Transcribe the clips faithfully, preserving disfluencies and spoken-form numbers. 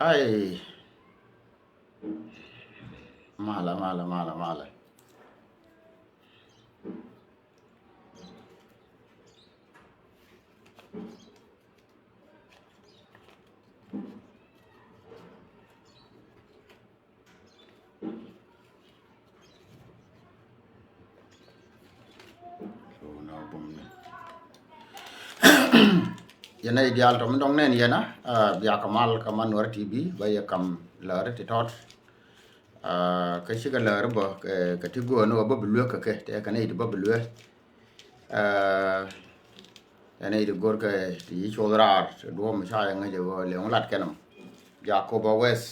Ai. Malɛ, malɛ, malɛ, malɛ. Yɛn a i̱ diaal tɔ mi dɔ̱ŋ nɛn yɛn a, ah, biakä mal kä Manuɛr T V, bä yɛ kam läri ti tɔt. Ah, kä cikɛ läri bä, kɛ, kɛ ti go̱o̱n wä bä bi luek kɛ kɛ, tɛ kɛ nɛy ti bä bi luek. Ah, yɛn a i̱ ti go̱o̱r kɛ ti yi coth raar, ti duɔ̱ɔ̱p mi ca yɛ ŋäc ɛ ɣöö liɛŋ lat kɛn ɛmɔ. Jacoba West.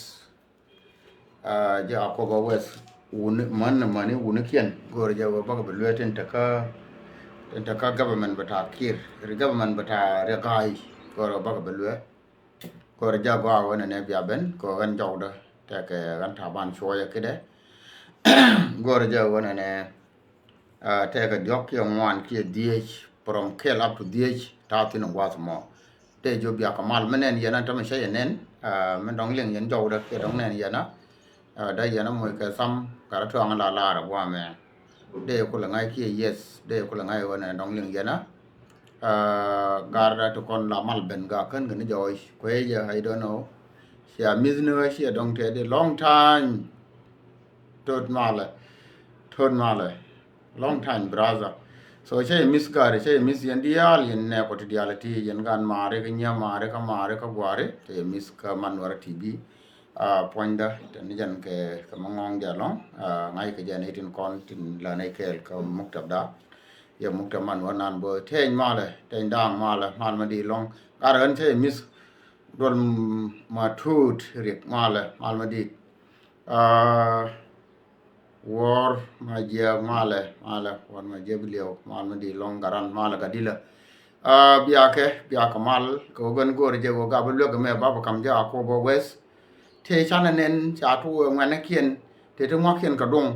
Ah, Jacoba West, wuni, män, mäni wunikiɛn, go̱o̱rä jɛ wä bakɛ bi luee tin tekä, tin tekä government bɛ ta̱a̱ Kiir, ri government bɛ ta̱a̱ Riek Gai, go̱o̱rä bakɛ bi luee. Go̱o̱rä jɛ gɔaa wä nɛnɛ bia ben, kɛ ɣän jɔwdä, tekɛ ɣän Taban Cuɔyɛ kidɛ. Go̱o̱rä jɛ wä nɛnɛ, ah, tekɛ diɔ̱k kiɛ ŋuan kiɛ dhiec, from kɛl up to dhiec, ta̱a̱ thi̱n in gua̱a̱th mɔ. Dee jiök biakä mal mi nɛn yɛn a tämɛ cä yɛ nɛn, ah, mi dɔ̱ŋ liŋ yɛn jɔwdä kiɛ dɔ̱ŋ nɛn yɛn a, ah, dee yɛn a moc kɛ tham gat a tuaŋ la lar a guamɛ. Dee kulɛ ŋa̱c kiɛ yes, dee kulɛ ŋa̱c ɣöö nɛn dɔ̱ŋ liŋ yɛn a, ah, gat a ti kɔn la mal ben gak kän kɛ ni jɔɔc kuecä, I don't know. Cia mi̱th ni ɣä cia dɔ̱ŋ tɛt di long time. Tot malɛ, tot malɛ. Long time, brother. So cä yɛ miss gari, cä yɛ miss yɛn diaal, yɛn nɛ kɔ ti diaal ti, yɛn gan mari kä nyia mari kä mari kä guari, cä yɛ miss kä Manuɛr T V. Ah, puɔ̱nydä, tɛ ni jɛn kɛ, kɛ ma ŋɔŋ jɛ lɔŋ, ah, ŋa̱c kɛ jɛn itin kɔn, tin la nɛy kɛɛl kä muktab da. Yɛ muktab Manuɛr nan bä, tɛny malɛ, tɛny da̱a̱ŋ malɛ, mal ma di lɔŋ. Gari ɣän cä yɛ miss, duɔl ma tuut Riek malɛ, mal ma di. Ah, Wuɔr ma jiɛk malɛ, malɛ, wuɔr ma jiɛk bi liɛw, mal mi di lɔŋ garan, malɛ gadilä. Ah, biakɛ, biakɛ mal, kɛ wä gän go̱o̱r jɛ wä gap luäk mɛ bap kam jɛ a Akobo West. Tëë canɛ nɛn, ca tuwɛ ŋuɛnɛ kiɛn, tëë ti ŋuak kiɛn kɛ duŋ,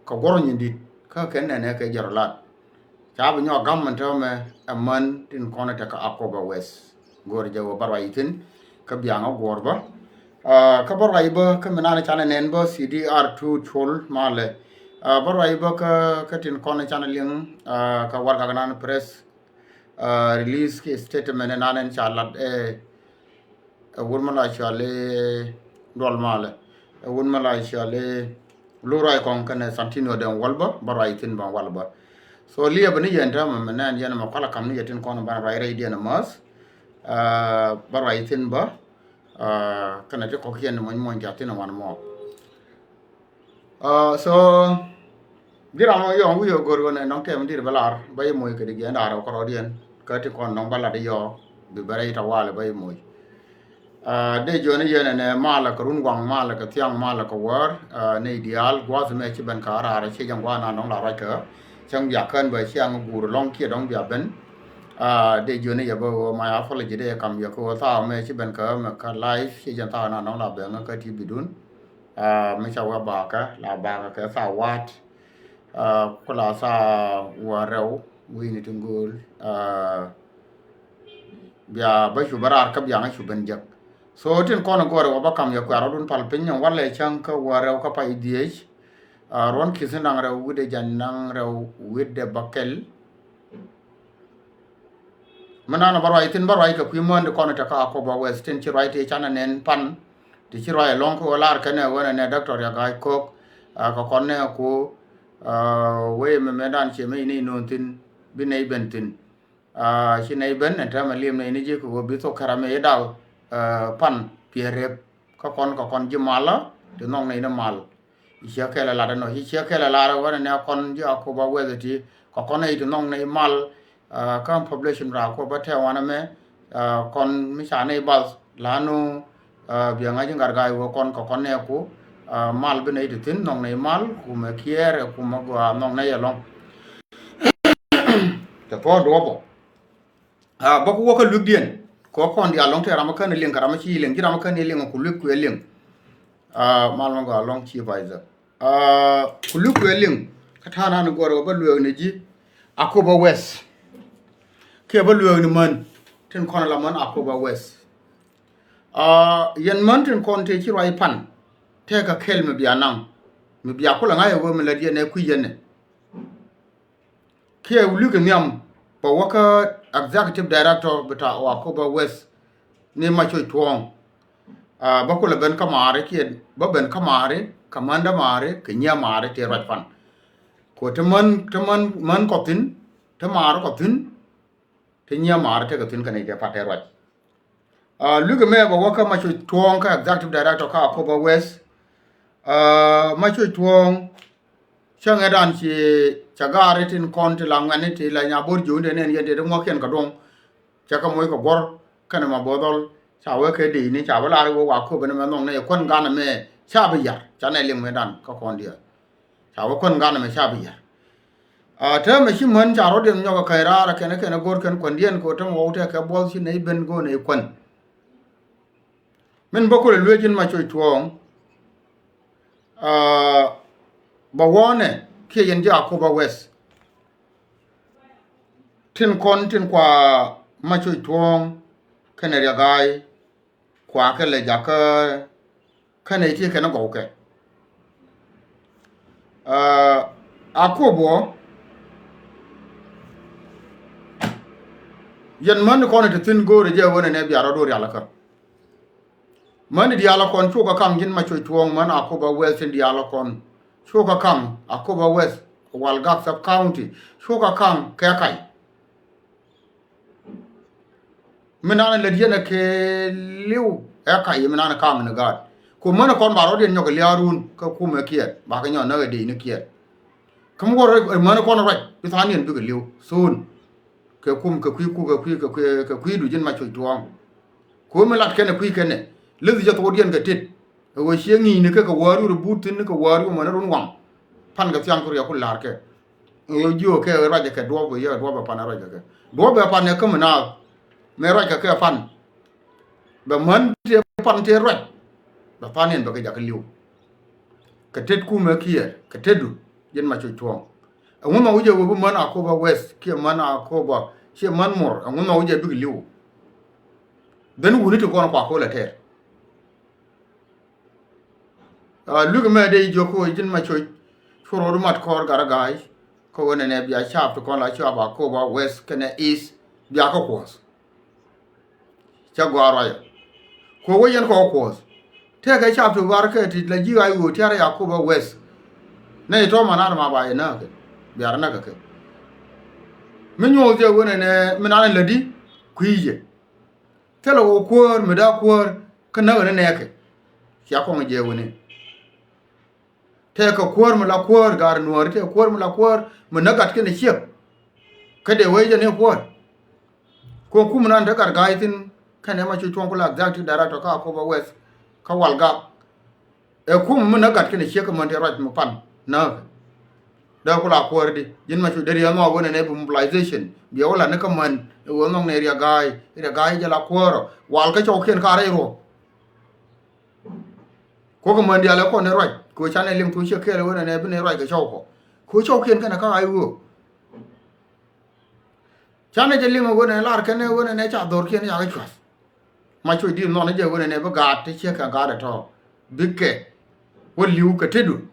kɛ guɔr nyin dit, kä kɛn nɛnɛ kɛ jɛ rɔ lat. Ca bi nyɔk gam min täämɛ ɛ män tin kɔn ɛ tekɛ Akobo West. Go̱o̱r jɛ wä bä ruac ithin kä biaŋä guɔ̱ɔ̱r bä. Ah, kä bä ruac bä kä mi nan canɛ nɛn bä C D R two col malɛ. Ah, bä ruac bä kä, kä tin kɔn canɛ liŋ, ah, kä warɛgak nan press, ah, release ki statement nan ca lat ɛ Ɛ wut mi la cɔali Duɔl malɛ. Ɛ wut mi la cɔali Luray Kɔŋ kɛnɛ Santino den wal bä, bä ruac ithin bä wal bä. So liɛpɛ ni yɛn täämɛ mɛ nɛn yɛn mɛ kualɛ kam ni yɛ tin kɔn bä ruac rɛy diɛn ɛ mäth. Ɛ, bä ruac ithin bä. Ɛ, kɛnɛ ti kɔk yɛn mɔny mɔny ca thin ɛ wan mɔ. Ah, so, di ram yɔŋ wi̱i̱ ɣöö go̱r ɣöö nɛ nɔŋ tɛm di̱t bä lar, bä yi moc kɛ di giɛn da̱r ɣöö kärɔɔdiɛn, kä ti kɔn nɔŋ bä lat yɔɔ, bi bɛ rɛy tawali bä yi moc. Ah, dee jiɔni yɛn ɛnɛ malɛ kɛ run waŋ, malɛ kɛ thiaŋ, malɛ kɛ wäär, ah, nɛy diaal, gua̱a̱th mɛ ci ben kɛ raar, ci jɛn gua̱a̱th na nɔŋ la ruac kɛ, cäŋ bia kään bä ciaŋ guur lɔ̱ŋ kiɛ dɔ̱ŋ bia ben. Ah, dee jiɔni yɛ bä ɣöö my apology dee kam yɛ kɛ ɣöö thaak mɛ ci ben kɛ mɛ kɛ live, ci jɛn thaak na nɔŋ la ben kä ti bidun. Ah, mi ca wä bakä, la bakä kɛ thaa wa̱a̱t. Ah, ku la thaa wäl rɛw wi̱i̱ni ti gööl. Ah, bia bä cu bä raar kä biaŋä cu ben jek. So tin kɔn go̱o̱rɛ wä bä kam yɛ kuɛ̈r rɔ̱dun pal piny walɛ cäŋ kä wäl rɛw kä pay dhiec. Ah, ruɔ̱n ki̱th ni naŋ rɛw wi̱cdɛ jan naŋ rɛw wi̱cdɛ bäkɛl. Mi nanɔ bä ruac thi̱n bä ruac kɛ kui̱ män ti kɔn te kä Akobo West tin ci ruac ti canɛ nɛn pan. Ti ci ruac ɛlɔ̱ŋ kä ɣöö lar kɛnɛ ɣöö nɛ nɛ Doctor Riek Gai Kok, ah, kɛ kɔn nɛ ku, ah, wee mɛ mɛ dan ciɛ mɛ inɛ inun thi̱n bi nɛy ben thi̱n. Ah, ci nɛy ben ɛn täämɛ li̱em nɛy ni ji̱ kɛ ɣöö bi thok kɛrɛ mɛ idal, ah, pan piɛ rep. Kä kɔn kɛ kɔn ji̱ malä ti nhɔk nɛy ni mal. I̱ ciɛ kɛl ɛ lat ɛnɔ, i̱ ciɛ kɛl ɛ lar ɛ wänɛ nɛ kɔn ji̱ Akobo West ti kɛ kɔn nɛy ti nhɔk nɛy mal. Ah, kä population ra Akobo tɛ wanɛ mɛ, ah, kɔn mi ca nɛy bath lanu, ah, biɛ ŋa̱c in gat ga̱a̱c wä kɔn kɛ kɔn nɛ ku, ah, mal bi nɛy ti thi̱n nhɔk nɛy mal kumɛ kiɛɛr ɛ kumɛ gɔaa nhɔk nɛy ɛlɔ̱ŋ. Tɛ thuɔ̱ɔ̱ duɔ̱ɔ̱pɔ. Ah, bä ku wä kä luikdiɛn kɛ wä kɔn diaal lɔ̱ŋ tɛ ram kä ni liŋ kɛ ram ci liŋ ci ram kä ni liŋ ku luik kuɛ liŋ. Ah, mal mɛ gɔaa lɔ̱ŋ ci Isaac. Ah, ku luik kuɛ liŋ kä ta̱a̱ nan guɔ̱r wä bä lueek ni ji̱ Akobo West. Kiɛ bä lueek ni män tin kɔn la män Akobo West. Aa, yɛn män tin kɔn tëë ci ruac pan tëë kɛ kɛl mi bia naŋ, mi bia kulɛ ŋa̱c ɛ ɣöö mi lät yɛn ɛ kui̱ yɛn ɛ. Kiɛ wulukɛ nhiam bɛ wä kä executive director bita Akobo West ni Macoc Tuɔ̱ɔ̱ŋ. Aa, bä kulɛ ben kä Maari kiɛ bä ben kä Maari, kä Män dämaari, kä Män dämaari, kä Nyiamaari tëë ruac pan. Kɛ ti män, ti män, män kɔ thi̱n, ti Maari kɔ thi̱n, ti Nyiamaari tekɛ thi̱n kɛnɛ kɛ pat tëë ruac. Aa, lukɛ mɛ bɛ wä kä Macoc Tuɔ̱ɔ̱ŋ kä executive director kä Akobo West. Aa, Macoc Tuɔ̱ɔ̱ŋ, cäŋɛ dan ci ca gaari tin kɔn ti la ŋuɛni ti la Nyabor Jiöŋ dee nɛn yɛn dee di ŋuɔ̱kiɛn kɛ duɔ̱ŋ. Cɛ kɛ moc kɛ guɔ̱r kɛnɛ ma bo̱o̱th ɔl ca wee kɛ dee ni ca bi lar wee wa köpɛ ni mɛ nhɔŋ ni kuän ganɛ mɛ ca bi yar ca nɛ liŋ mɛ dan kä kɔn diɛ. Ca wee kuän ganɛ mɛ ca bi yar. Aa, täämɛ ci män ca rɔ̱diɛn nyɔk kɛ kɛn raar kɛn kɛn go̱r kɛn kuändiɛn kɛ ɣöö tämɛ wä wä tɛkɛ buɔth ci nɛy ben go̱o̱r nɛy kuän. Min bä kulɛ luee ji̱n Macoc Tuɔ̱ɔ̱ŋ. Aa, bɛ wɔnɛ kiɛ yɛn ji̱ Akobo West. Tin kɔn tin kua Macoc Tuɔ̱ɔ̱ŋ kɛnɛ Riɛk Ga̱a̱y kua kɛ lɛ jakä kɛnɛ ti kɛnɛ gɔw kɛ. Aa, Akobo, yɛn män kɔn ti thi̱n go̱o̱rɛ jɛ wen ɛnɛ bia rɔ̱du rialikä. Män diaal kɔn cukɛ kaŋ ji̱n Macoc Tuɔ̱ɔ̱ŋ män Akobo West tin diaal kɔn cukɛ kaŋ Akobo West, Walgak sub county cukɛ kaŋ kɛ kac. Mi nanɛ lät yɛn ɛ kɛ li̱w ɛ kac mi nanɛ kaŋ ni gaat. Ku män kɔn ba rɔ̱diɛn nyɔk lia̱a̱run kä kumɛ kiɛt bakɛ nyɔk näk ɛ dee ni kiɛt. Kä mi wä rɔ män kɔn ruac bi tha̱a̱ŋ niɛn bikɛ li̱w thun. Kɛ kum kɛ kui̱ ku kɛ kui̱ kɛ kui̱ kɛ kui̱du ji̱n Macoc Tuɔ̱ɔ̱ŋ. Ku mi lat kɛnɛ kui̱ kɛnɛ lith jɛ thokdiɛn kɛ tet. Ɛ ɣöö ciɛ ŋi̱i̱ni kɛ kɛ wäär yu rɔ buut thi̱n ni kɛ wäär yu män run waŋ. Pan kɛ thiaŋ ku riɛk ku la̱r kɛ. Ɛ ɣöö jiö kɛ ruacɛ kɛ duɔp ɛ yɛ duɔp ɛ pan ɛ ruacɛ kɛ duɔp ɛ pan ɛ kä mi naath. Mëë ruacɛ kɛ pan bɛ män tëë pan tëë ruac bɛ tha̱a̱ŋ niɛn bɛ kɛ jakä li̱w. Kɛ tet kumɛ kiɛɛr kɛ tetdu ji̱n Macoc Tuɔ̱ɔ̱ŋ. Ɛŋu nhɔk wi̱cɛ wee bi män Akobo West kiɛ män Akobo ciɛ män muɔr ɛŋu nhɔk wi̱cɛ bikɛ li̱w. Dhän wuni ti kɔn kua ko̱lɛ tɛɛr. Aa, luk mɛ dee jiök kä wee ji̱n Macoc cu ro̱o̱du mat kɔɔr gat a ga̱a̱c. Kä wee nɛnɛ bia caap ti kɔn la caap Akobo West kɛnɛ East bia kä kuɔth. Cä gɔaa ruacä. Kuɔ wä yɛn kɔ kuɔth. Tëëkɛ cap ti ɣɔar kɛ ti la ji̱ ɣa̱c ɣöö tiarɛ Akobo West. Nɛ itɔ ma nar ma ba yɛ näk kɛ biar näk kɛ kɛ. Mi nyuɔth jɛ wen ɛnɛ mi nan in lätdi kui̱ jɛ. Thilɛ ɣöö kuäär mi da̱a̱ kuäär kä näk ɛn nɛɛkɛ. Cia kɔŋ jɛ wen in. Tëëkɛ kuäär mi la kuäär gaar nuääri tëëkɛ kuäär mi la kuäär mi näk gat kɛnɛ ciek. Kä dee wee jɛ ni kuäär. Kuɔ̱ŋ kum nan te gat ga̱a̱c thi̱n kɛnɛ Macoc Tuɔ̱ŋ ku la executive director kä Akobo West kä Walgak. Ɛ kum mi näk gat kɛnɛ ciek kä män tëë ruac mi pan näk. Dee ku la kuäär di ji̱n Macoc dee riɛk nhɔk wen ɛnɛ bi mobilization biɛ wä la ni kä män ɛ wen nhɔk nɛ riɛk ga̱a̱c riɛk ga̱a̱c jɛ la kuäär ɔ wal kä cɔwkiɛn ka rɛy ruɔ̱k. Kuɔ̱k män diaal ɛ kɔn ni ruac kɛ ɣöö canɛ liŋ thok ciɛ kɛɛl wen ɛnɛ bi ni ruac kɛ cɔw kɔ. Kɛ ɣöö cɔwkiɛn kɛnɛ kä ɣa̱c ɣöö canɛ jɛ liŋ wen ɛnɛ lar kɛn wen ɛnɛ ca dhorkiɛn yakä cua̱th. Macoc di̱i̱t nhɔn jɛ wen ɛnɛ bi gaat ti ciek kɛ gaat ɛ tɔ̱ bikɛ wä li̱w kɛ tetdu.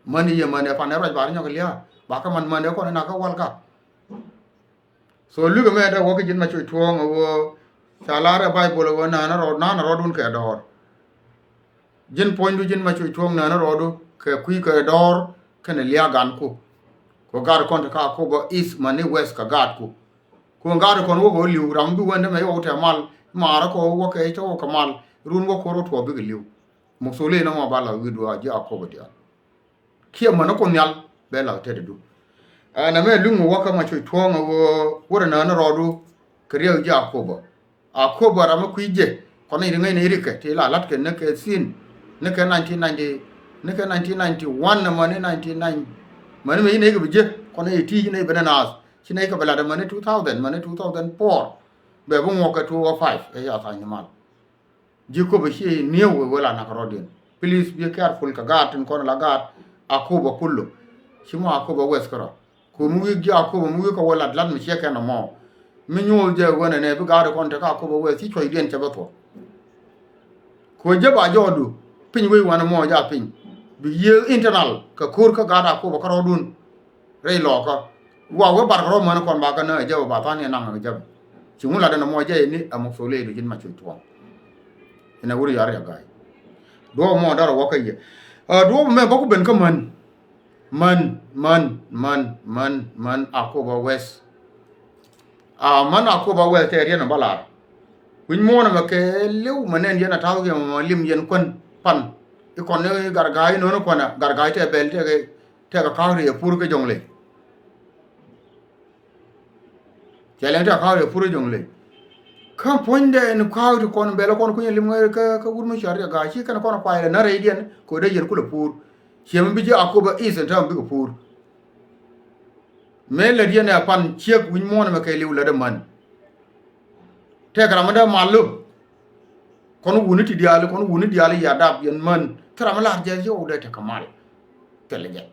Män i̱ yɛ män ɛ pan ɛ ruac ba ri nyɔk lia̱a̱ ba kä man män ɛ kɔn ɛ nak kä Walgak. So luk ɛmɛ dee wä kä ji̱n Macoc Tuɔ̱ɔ̱ŋ ɛ ɣöö ca lar ɛ Baibol ɛ ɣöö nään rɔɔd nään rɔɔdun kɛ dɔɔr. Ji̱n puɔ̱nydu ji̱n Macoc Tuɔ̱ɔ̱ŋ nään rɔɔdu kɛ kui̱ kɛ dɔɔr kɛnɛ lia̱a̱ ganku. Kɛ gaat kɔn te ka Akobo East mani West kɛ gaatku. Kɛ gaat kɔn wä kɛ wä li̱w ram bi wendɛ mɛ iwä wä tɛ mal maarä kɛ wä kɛ i̱ tɛ wä kɛ mal run wä kɛ wä rɔ tuɔɔk bikɛ li̱w. Muktholi inɔ mɔ ba la wi̱i̱du a ji̱ Akobo diaal. Kiɛ män ni Kuoth Nhial bɛ lak tetdu. Ɛn ɛmɛ luŋ mi wäkä Macoc Tuɔ̱ɔ̱ŋ ɛ ɣöö wä rɛ nään ni rɔɔdu kɛ riɛk ji̱ Akobo. Akobo ram mi kui̱ jɛ kɔn i̱ ri ŋäc ni rikɛ ti la la̱tkɛ ni kɛ thi̱n ni kɛ nineteen ninety ni kɛ nineteen ninety one ɛmɛ ni nineteen ninety. Män ni mi ci nɛy kɛ bi jek kɔn i̱ ti ci nɛy ben ɛ naath ci nɛy kɛ bi lat ɛmɛ ni two thousand mɛ ni two thousand four. Bɛ bi ŋuɔk kɛ two oh five ɛ ca tha̱a̱ny ni mal. Ji̱ Akobo ci nieu wee wee la nak rɔ̱diɛn. Please be careful kɛ gaat tin kɔn la gaat Akobo kullu. Ci mɔ Akobo West kärɔ̱. Ku mi wi̱i̱ ji̱ Akobo mi wi̱i̱ kɛ wee lat lat mi ciɛ kɛn ɛmɔ. Mi nyuuth jɛ wen ɛnɛ bi gaat kɔn te kä Akobo West ci cuɔ̱cdiɛn cɛ bä thuɔ̱k. Kɛ ɣöö Jäpɛ a jɔɔdu piny wec wanɛ mɔ ja piny. Bi yiëë internal kɛ ko̱r kä gaat Akobo kärɔɔdun. Rɛy lɔɔkä. Wa wee bar kärɔɔd män kɔn ba kä nä ɛ Jäpɛ ba tha̱a̱n yɛ naŋ ɛ Jäpɛ. Ci ŋun latdɛ nɔmɔ jɛ ni ɛ mukthol i̱ du ji̱n Mac Cuc Thuɔ̱ŋ. Inɛ wur yar yɛ ga̱a̱c. Duɔ̱ɔ̱p mɔ dɔrɛ wä kä yɛ. Ɛ, duɔ̱ɔ̱p mɛ bä ku ben kä män. Män, män, män, män, män Akobo West. A män Akobo West tɛ riɛn bä lar. Wi̱ny muɔ̱ɔ̱n ɛmɛ kɛ li̱w mɛ nɛn yɛn a ta̱w yɛn mɛ lim yɛn kuän pan. I̱ kɔn ni Garga̱a̱c inööni kuän a Garga̱a̱c tɛ bɛl tɛ kɛ, tɛ kɛ ka̱a̱k riɛ pur kä Jɔŋley. Cɛ lɛŋ tɛ ka̱a̱k yɛ pur ɛ Jɔŋley. Kä puɔ̱nydɛ ɛn ka̱a̱k ti kɔn bɛl kɔn kunyɛ lim kä, kä wut mi cɔal Riɛk Ga̱a̱c ci kɛn kɔn kuay lɛ na rɛy diɛn kɛ ɣöö dee yɛn kulɛ pur. Ciɛ mi bi ji̱ Akobo East ɛn täämɛ bikɛ pur. Mëë lät yɛn ɛ pan ciek wi̱ny muɔ̱ɔ̱n ɛmɛ kɛ li̱w lät ɛ män. Tɛkɛ ram mi dee mal lo̱k. Kɔn wuni ti diaal, kɔn wuni diaal yɛ dap yɛn män. Thil ram mi lar jɛ yio̱w dee tekɛ mal. Thilɛ jɛ.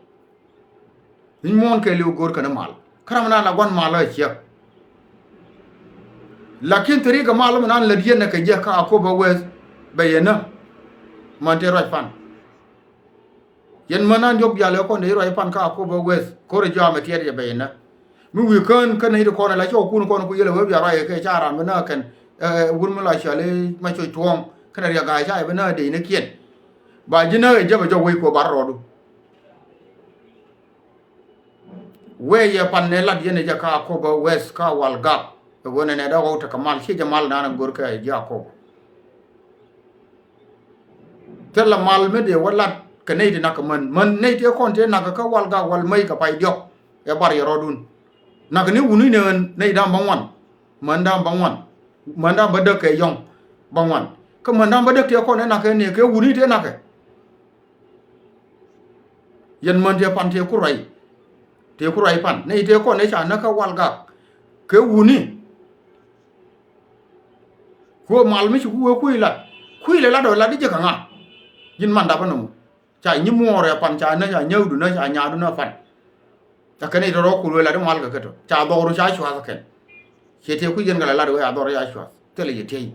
Wi̱ny muɔ̱ɔ̱n kɛɛliw go̱o̱r kɛn mal. Kä ram nan la gua̱n mal ɛ ciɛk. Lakin thiri kɛ mal mi nan lät yɛn ɛ kɛ jɛ kä Akobo West bɛ yɛn nä. Män tëë ruac pan. Yɛn män nan diɔ̱k diaal ɛ kɔn dee ruac pan kä Akobo West. Ko̱r ɛ jɔam ɛ tiɛt yɛ bɛ yɛn nä. Mi wi̱i̱ kään kä nɛy ti kɔn ɛ la cɔw kun kɔn ku yɛl ɛ wee bia ruac ɛ kɛ ca ran mi nä kɛn. Ɛ, wut mi la cɔal i̱ Mac Cuc Thuɔ̱ɔ̱ŋ kɛn ɛ Riɛk Ga̱a̱c ca ɛ bi nä dee ni kiɛn. Ba ji̱ nä ɛ jɛ bɛ jɔk wec kɛ bar rɔɔdu. Wee yɛ pan nɛ lat yɛn ɛ jɛ kä Akobo West kä Walgak. Ɛ ɣöö nɛ nɛ dee ɣɔw tekɛ mal, ciɛ jɛ mal nan ɛ go̱r kɛ ji̱ Akobo. Thilɛ mal mi dee wä lat kɛ nɛy ti nak kɛ män. Män nɛy tëë kɔn tëë nak kɛ kä Walgak wal mäc kɛ pay diɔ̱k. Ɛ bar yɛ rɔɔdun. Nak kɛ ni wuni nɛ nɛy da̱ŋ bäŋuan. Män da̱ŋ bäŋuan. Män da̱ŋ bädäk kɛ yɔ̱ŋ bäŋuan. Kä män da̱ŋ bädäk tëë kɔn ɛ nak kɛ ni kɛ wuni tëë nak kɛ. Yɛn män tëë pan tëë ku ruac. Tëë ku ruac pan. Nɛy tëë kɔn ëë ca näk kä Walgak. Kɛ wuni. Kuɛ mal mi ci ku wee kui̱ lat. Kui̱ lɛ lat ɔ lat i̱ jɛ kɛ ŋa. Ji̱n man dapä nɔmɔ. Ca nyimuɔɔr ɛ pan ca näk, ca nyäkdu näk, ca nyaadu näk pan. Ca kɛn i̱ tɔ̱ rɔ̱ kur wee lat i̱ mal kɛ kɛ tɔ. Ca dhɔru ca cuath kɛn. Ciɛ tëë ku yɛn kɛ la lat wee a dhɔru ca cuath. Thilɛ yɛ tiey.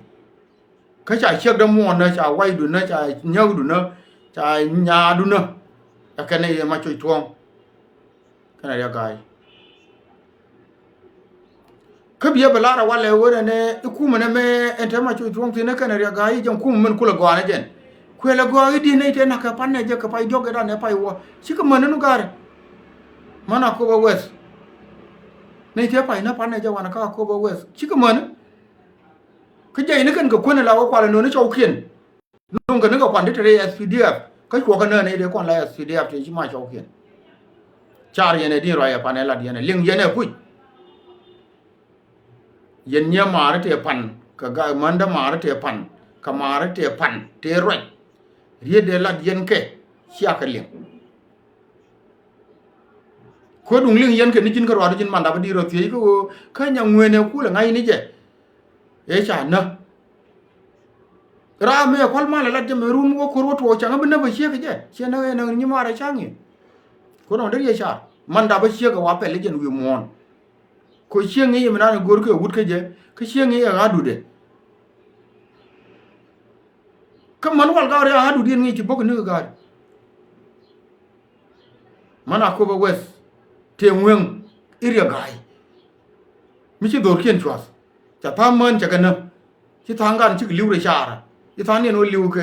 Kä ca ciekdä muɔ̱ɔ̱n nä, ca wacdu nä, ca nyäkdu nä, ca nyaadu nä. Ɛ kɛn ɛ yɛ Mac Cuc Thuɔ̱ɔ̱ŋ. Kɛn ɛ Riɛk Ga̱a̱c. Kä biɛ bɛ lar ɛ walɛ ɣöö nɛnɛ i̱ kumɛ nɛmɛ ɛn te Mac Cuc Thuɔ̱ɔ̱ŋ thi̱n ɛ kɛn ɛ Riɛk Ga̱a̱c i̱ jɛn kumɛ min kulɛ gɔaa nɛ jɛn. Kuɛlɛ gɔaa i̱ di̱t nɛy tëë na̱k kɛ pan nɛ jɛ kɛ pay diɔ̱k ɛ dan ɛ pay wä. Cikɛ män ni nu ga̱rɛ. Män Akobo West. Nɛy tëë pay nä pan nɛ jɛ wanɛ kä Akobo West. Cikɛ män ni. Kä jɛy ni kɛn kɛ kuän ɛ la wä kualɛ nööni cɔwkiɛn. Nuŋ kɛ ni kɛ kuan ti te rɛy S P D F. Kä cuɔkä nään i̱ dee kɔn la S P D F tëë ci ma cɔwkiɛn. Car yɛn ɛ di̱n ruac ɛ pan ɛ lat yɛn ɛ liŋ yɛn ɛ kuc. Yɛn nyiɛ maari tëë pan kɛ ga mändä maari tëë pan kɛ maari tëë pan tëë ruac. Riet dee lat yɛn kɛ cia kɛ liŋ. Kuäduŋ liŋ yɛn kɛ ni ji̱n kä ruaadu ji̱n mandapä di̱i̱t rɔ thiec kä ɣöö kä nyaŋuëënɛ kulɛ ŋa̱cni jɛ. Ëë ca nä. Raam mi ɛ kua̱l mal ɛ lat jɛ mɛ run wä ko̱r wä tuɔɔk caŋä bi näpä ciek kɛ jɛ ciɛ näk ɛ näk nyimaarɛ ca̱ŋ in. Kuäär ɔn dee riɛ car mandapä ciek ɛ wa pɛl i̱ jɛn wi̱i̱ muɔ̱ɔ̱n. Kɛ cieŋ i̱ mi nan i̱ go̱r kɛ wut kä jɛ kä cieŋ i̱ ɛ ɣa̱ dudɛ. Kä män wal ga̱a̱r i̱ ɛ ɣa̱ dudɛ in ŋi̱i̱c ti bo̱k i̱ ni kɛ ga̱a̱r. Män Akobo West tëë ŋueŋ i̱ Riɛk Ga̱a̱c. Mi ci dho̱rkiɛn cua̱th ca tha̱a̱ŋ män cɛ kɛ näk. Ci tha̱a̱ŋ gan cikɛ li̱w rɛy caarä ci tha̱a̱ŋdiɛn wä li̱w kɛ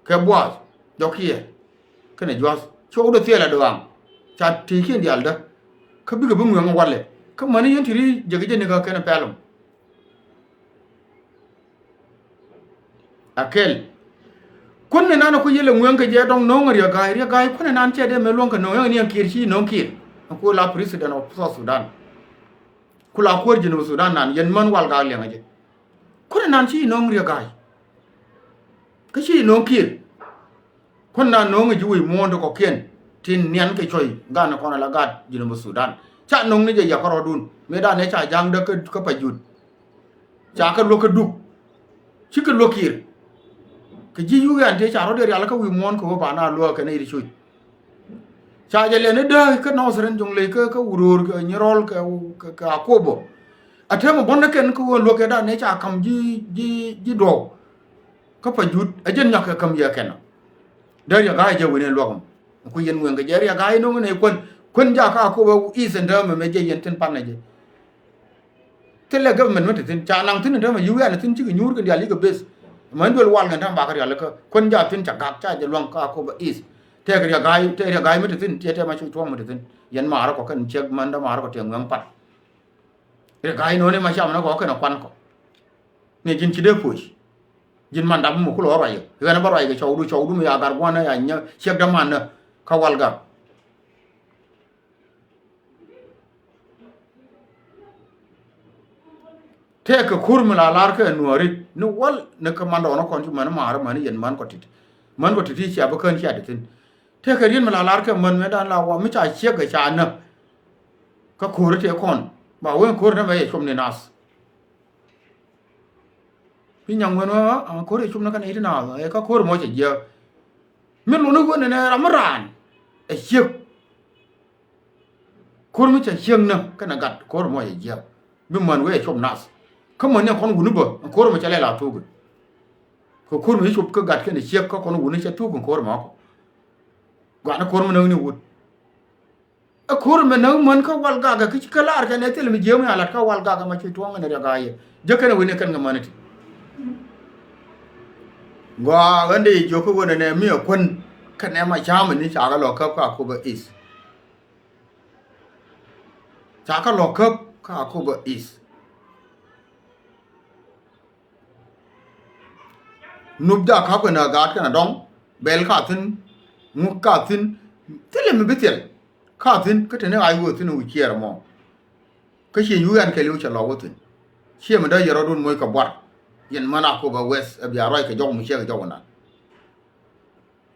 kɛ buaath jɔkiɛ. Kɛnɛ jua̱th ci wä wut ɛ thiɛl ɛ dɔaaŋ ca tëëkiɛn diaaldä. Kä bikɛ bi ŋueŋ walɛ kä mäni yɛn ti ri jek jɛ nikä kɛnɛ pɛl ɔm. Akɛl. Kuäär ni nan ɛ ku yɛl ɛ ŋueŋ kɛ jɛ dɔ̱ŋ no̱o̱ŋ ɛ Riɛk Ga̱a̱c, Riɛk Ga̱a̱c kuäär ni nan cɛ dee mɛ luäŋ kɛ no̱o̱ŋ ɛŋ ni ɛn Kiir ci no̱o̱ŋ Kiir. Ɛn ku la president of South Sudan. Ku la kuäär ji̱n ɛ Sudan nan yɛn män wal gaak liɛŋ ɛ jɛ. Kuäär ni nan ci no̱o̱ŋ Riɛk Ga̱a̱c. Kä ci no̱o̱ŋ Kiir. Kuän na no̱o̱ŋ i̱ ji̱ wi̱i̱ muɔ̱ɔ̱n ti kɔ̱kiɛn tin nian kɛ cuɔ̱c gan kɔn ala gat Jinub Sudan. Ca no̱o̱ŋ ni jɛ yakä rɔɔdun mëë dan ëë ca ja̱ŋdä kä, kä Pajut. Ca kɛ luäk kä Duk. Cikɛ luäk Kiir. Kɛ ji̱ yuk ɛn tëë ca rɔ̱diɛn rial kä wi̱i̱ muɔ̱ɔ̱n kɛ ɣöö ba na luäk kɛn i̱ ri cuc. Ca jɛ lɛn i̱ dääk kä Northern Jonglei kä, kä Uror kɛ Nyirɔl kɛ, kɛ, kɛ Akobo. A täämɛ buɔ̱n ni kɛn kä ɣöö luäk kɛ dan ëë ca ka̱m ji̱, ji̱, ji̱ duɔ̱ɔ̱k. Kä Pajut ɛ jɛn nyɔk kɛ käm yɛ kɛn ɔ. Dee Riɛk Gai jɛ wen in luɔk mɔ. Ku yɛn ŋuɛn kɛ jɛ Riɛk Gai no̱ŋ in ɛ kuän. Kuän jak kä Akobo East ɛn täämɛ mɛ jɛ yɛn thi̱n pan ɛ jɛ. Thilɛ government mi te thi̱n ca naŋ thi̱n ɛn täämɛ yi̱k wian thi̱n cikɛ nyuur kɛ diaal yikɛ beth. Män duel wal kɛn täämɛ bakɛ rial kä kuän jak thi̱n ca gak ca jɛ luäŋ kä Akobo East. Tëëkɛ Riɛk Gai, tëëkɛ Riɛk Gai mi te thi̱n, tiɛt tɛmɛ cu tuɔ̱ŋ mi te thi̱n. Yɛn maarä kɔ kɛn ciek män dämaarä kɔ tiɛŋ ŋuɛŋ pat. Riɛk Gai no̱o̱ŋ in ma cam ni kɔ kɛn ɛ kuan kɔ. Ni ji̱n ci dee puɔ̱c. Ji̱n man dap mi muk kulɔ ruac kɛ ɣän bä ruac kɛ cɔwdu, cɔwdu mi ya gar gua̱n ya nyä ciek däman nä kä Walgak. Tëëkɛ ko̱r mi la lar kɛ Nuääri ni wal ni kä man dɔɔn kɔn ci män ma̱a̱ri män yɛn män kɔ tit. Män kɔ tit i̱ cia bi kään cia di thi̱n. Tëëkɛ riet mi la lar kɛ män mi dan la wa mi ca ciek kɛ ca nä. Kä ko̱r i̱ tëë kɔn ba wen ko̱r i̱ nä mɛ yɛ com ni nath. Bi nyaŋ wen wä a ko̱r i̱ com ni kɛn i̱ ti nath ɛ kä ko̱r mɔ cɛ jiääk. Mi luni wen ni nɛ ram mi raan ɛ ciek. Ko̱r mi cɛ cieŋ nä kɛnɛ gat ko̱r mɔ cɛ jiääk. Bi män wee cop nath kä män ni kɔn wuni bä ko̱r mɔ cɛ lɛ la thuuk. Kɛ ko̱r mi cop kä gat kɛnɛ ciek kä kɔn wuni cɛ thuuk ko̱r mɔ kɔ. Gua̱n ko̱r mi näk ni wut. Ɛ ko̱r mi näk män kä Walgak kä ci kä lar kɛnɛ thil mi jiääk mi a lat kä Walgak ma ci tuɔ̱ŋ kɛnɛ Riɛk Gai yɛ jɛ kɛnɛ wen ni kɛn kɛ män ti. Gɔaa ɣän dee jiök kä wen nɛ mi ɛ kuän kɛnɛ ma cam ni ca kɛ lɔ käp kä Akobo East. Ca kä lɔ käp kä Akobo East. Nup ja ka̱p kɛn a gaat kɛn a dɔŋ bɛl ka thi̱n ŋuk ka thi̱n. Thilɛ mi bi thil ka thi̱n kä te ni ɣa̱c wee thi̱n wi̱c ciɛɛr mɔ. Kä ciɛ yuk ɛn kɛɛliw cɛ lɔ wä thi̱n. Ciɛ mi dee yɛ rɔ̱dun moc kɛ buar. Yɛn män Akobo West ɛ bia ruac kɛ jɔk mi ciɛ kɛ jɔk nan.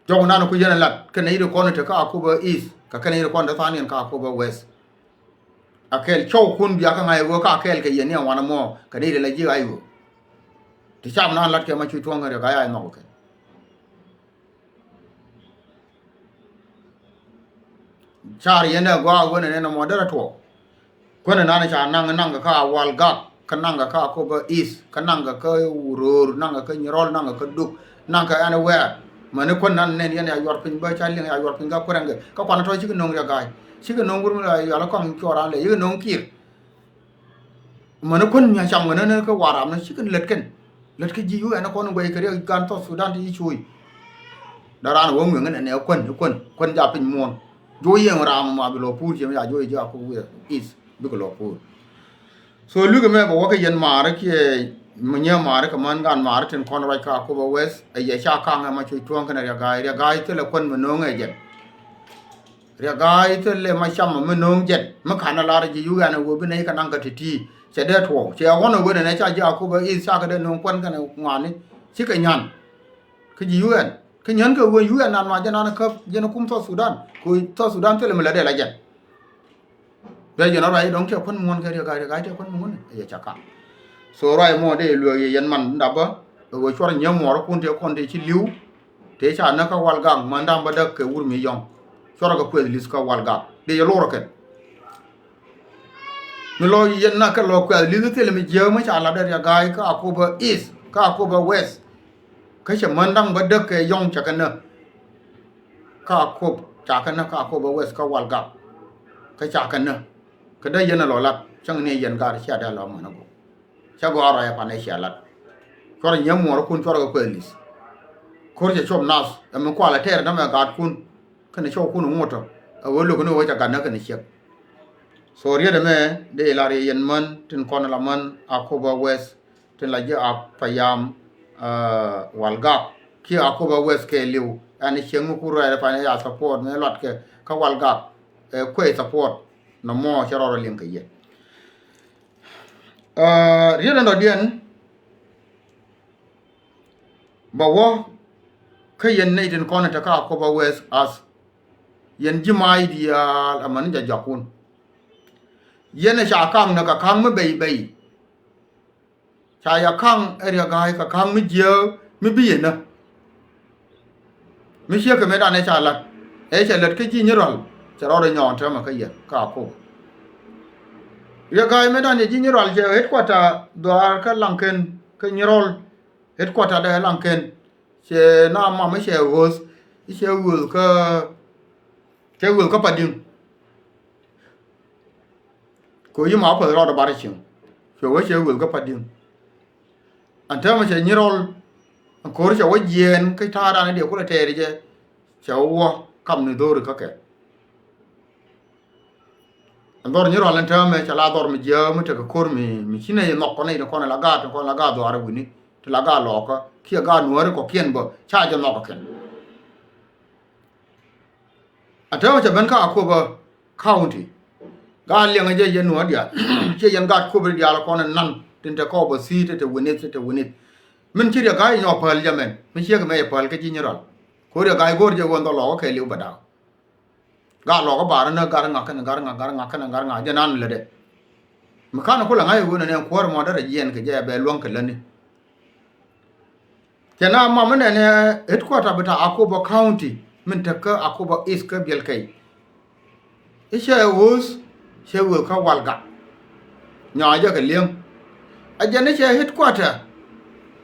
Jɔk nan ku yɛn lat kɛn nɛy ri kɔn te kä Akobo East kɛ kɛn nɛy ri kɔn te than yɛn kä Akobo West. A kɛl cɔw kun bia kä ŋa̱c ɣöö ka kɛl kɛ yɛn ni a wan mɔ kɛ nɛy ri la ji̱ ɣa̱c ɣöö. Ti cam nan lat kɛ ma cu tuɔ̱ŋ kɛ Riɛk Gai a nhɔk kɛ. Car yɛn ɛ gɔaa wen ɛ nɛn mɔ derɛ tuɔɔk. Kuäär nan ca naŋ, naŋ kɛ kä Walgak, kä naŋ kɛ kä Akobo East, kä naŋ kɛ kä Uror, naŋ kɛ kä Nyirol, naŋ kɛ kä Duk, naŋ kɛ anywhere. Mäni kuäär nan nɛn yɛn ya yuɔr piny bä ca liŋ ya yuɔr piny kä kuäär ɛŋkɛ. Kä kuan tɔ̱ cikɛ no̱o̱ŋ Riɛk Gai. Cikɛ no̱o̱ŋ wur mi la yual kɔŋ cuɔr an lɛ. Yikɛ no̱o̱ŋ Kiir. Mäni kuäär mi a cam kɛ nä nä kä Warap nä cikɛ lät kɛn. Lät kä ji̱ U N kɔn guɛc kɛ riɛk gan South Sudan ti ci cuuc. Dee raan wä ŋueŋ nɛ nɛ kuän, kuän, kuän ja piny muɔ̱ɔ̱n. Juɔc yɛn ram ma bi lɔ puur ciɛ mi ca juɔc ji̱ Akobo East bikɛ lɔ puur. So lukɛ mɛ bɛ wä kä yɛn maarä kiɛ mi nyɛ maarä kɛ män gan maarä tin kɔn ruac kä Akobo West ɛ yɛ ca kaŋ ɛ ma cuc tuɔ̱ɔ̱ŋ kɛnɛ Riɛk Gai, Riɛk Gai thilɛ kuän mi no̱o̱ŋ ɛ jɛn. Riɛk Gai thilɛ ma cam mi no̱o̱ŋ jɛn mi ka̱n a lar ji̱ U N ɛ wä bi nɛy kɛ naŋ kɛ ti̱ti̱. Cɛ dee tuɔɔk cɛ ɣɔn ɛ wen ɛn ɛ ca ji̱ Akobo East ca kɛ dee no̱o̱ŋ kuän kɛnɛ ŋuani. Cikɛ nyan. Kä ji̱ U N kä nyän kɛ wen U N nan ma jɛ nan käp jɛn kum South Sudan. Kɛ South Sudan thilɛ mi lät dee la jɛn. Bɛ jɛn ɔ ruac dɔ̱ŋ tɛ kuän muɔ̱n kɛ Riɛk Gai, Riɛk Gai tɛ kuän muɔ̱n ɛ yɛ ca ka̱n. So ruac mɔ dee lueek yɛ yɛn man dapä. Ɛ wee cuɔr nyiee muɔɔr kun tëë kɔn tëë ci li̱w. Tëë ca näk kä Walgak män da̱ŋ bädäk kɛ wur mi yɔ̱ŋ. Cuɔr kɛ kueth li̱th kä Walgak dee yɛ lor kɛn. Mi lɔ yɛn nak kɛ lɔ kuɛth li̱th thilɛ mi jiääk mi ca lat dee Riɛk Gai kä Akobo East kä Akobo West. Kä cɛ män da̱ŋ bädäk kɛ yɔ̱ŋ cɛ kɛ näk. Kä Akobo ca kɛ näk kä Akobo West kä Walgak. Kä ca kɛ näk. Kä dee yɛn a lɔ lat cäŋ ni yɛn gaat cia dee lɔ män a gok. Cä gɔaa ruac ɛ pan ɛ cia lat. Cuɔr ɛ nyiee muɔɔrikun cuɔr kɛ kuɛth li̱th. Ko̱r cɛ cop nath ɛ mi kualɛ tɛɛr ɛ tämɛ gaatkun. Kɛnɛ cɔwkun ɛ ŋot tɔ ɛ wee lo̱k ni wee cɛ gat näk kɛnɛ ciek. So riet ɛmɛ dee lar yɛ yɛn män tin kɔn la män Akobo West tin la ji̱ a payam, ɛ, Walgak kiɛ Akobo West kɛɛliw. Ɛn ciek mi ku ruɛɛl ɛ pan ɛ ya support mi luatkɛ kä Walgak ɛ kuɛ support. Nɔmɔ cɛ rɔɔdɛ liŋ kɛ yɛ. Ɛ, riet ɛn dɔ̱diɛn bɛ wä kä yɛn nɛy tin kɔn in te kä Akobo West as yɛn ji̱ mac diaal amäni jɛ jɔakun. Yɛn ɛ ca ka̱ŋ ni kɛ ka̱ŋ mi bɛy bɛy. Ca yɛ ka̱ŋ ɛ Riɛk Gai kɛ ka̱ŋ mi jiääk mi bi yɛn nä. Mi ciek kɛ mëëdan ëë ca la̱t ëë cɛ lät kä ji̱ Nyirɔl cɛ rɔɔdɛ nyɔɔn täämɛ kä yɛn kä Akobo. Riɛk Gai mëëdan cɛ ji̱ Nyirɔl cɛ headquarter dhuaar kä Laŋkɛn kä Nyirɔl. Headquarter dɛ Laŋkɛn Cɛ na mam cɛ ɣööth, cɛ ɣööth kä, cɛ ɣööth kä Padiŋ. Kɛ ɣöö yi ma wä päth rɔɔdɛ bar cieŋ. Cɛ wä cɛ ɣööth kä Padiŋ. Ɛn täämɛ cɛ Nyirɔl, ɛn ko̱r cɛ wä jiɛɛn kä ta̱a̱dan i̱ diɛ kulɛ tɛɛri jɛ, cɛ wä kam ni dho̱ri kä kɛ. Ɛn dhɔr Nyirɔl ɛn täämɛ cɛ la dhɔr mi jiääk mi tekɛ ko̱r mi, mi ci nɛy nhɔk kɔn nɛy ti kɔn la gaat, ti kɔn la gaat dhɔaarɛ wi̱ni, ti la gaat lɔɔkä, kiɛ gaat nuääri kɔ̱kiɛn bä ca jɛ nhɔk kɛ kɛn. A täämɛ cɛ ben kä Akobo County. Gaat liɛŋɛ jɛ yɛn nuäär diaal. Ciɛ yɛn gaat Akobo diaal kɔn nan tin te kɔɔp a thi̱i̱t te te wi̱nith te te wi̱nith. Min ci Riɛk Ga̱a̱c nyɔk päl jɛ mɛn mi ciek mɛ jɛ päl kä ji̱ Nyirɔl. Ko̱ Riɛk Ga̱a̱c go̱o̱r jɛ ɣöö dhɔlɔɔkä kɛɛliw bɛ da̱k. Gaat lɔɔkä bar ni gat ŋak kɛn gat ŋak gat ŋak kɛn gat ŋak jɛ nan lätdɛ. Mi ka̱n kulɛ ŋa̱c ɣöö nɛnɛ kuäär mɔ derɛ jiɛɛn kɛ jɛ bɛ luäŋ kɛ lätni. Cɛ na mam mi nɛnɛ headquarter bi ta Akobo County min tek kä Akobo East kä biɛl kɛy. I̱ cɛ ɣööth cɛ ɣööth kä Walgak. Nyɔa jɛ kɛ li̱eŋ. A jɛn i̱ cɛ headquarter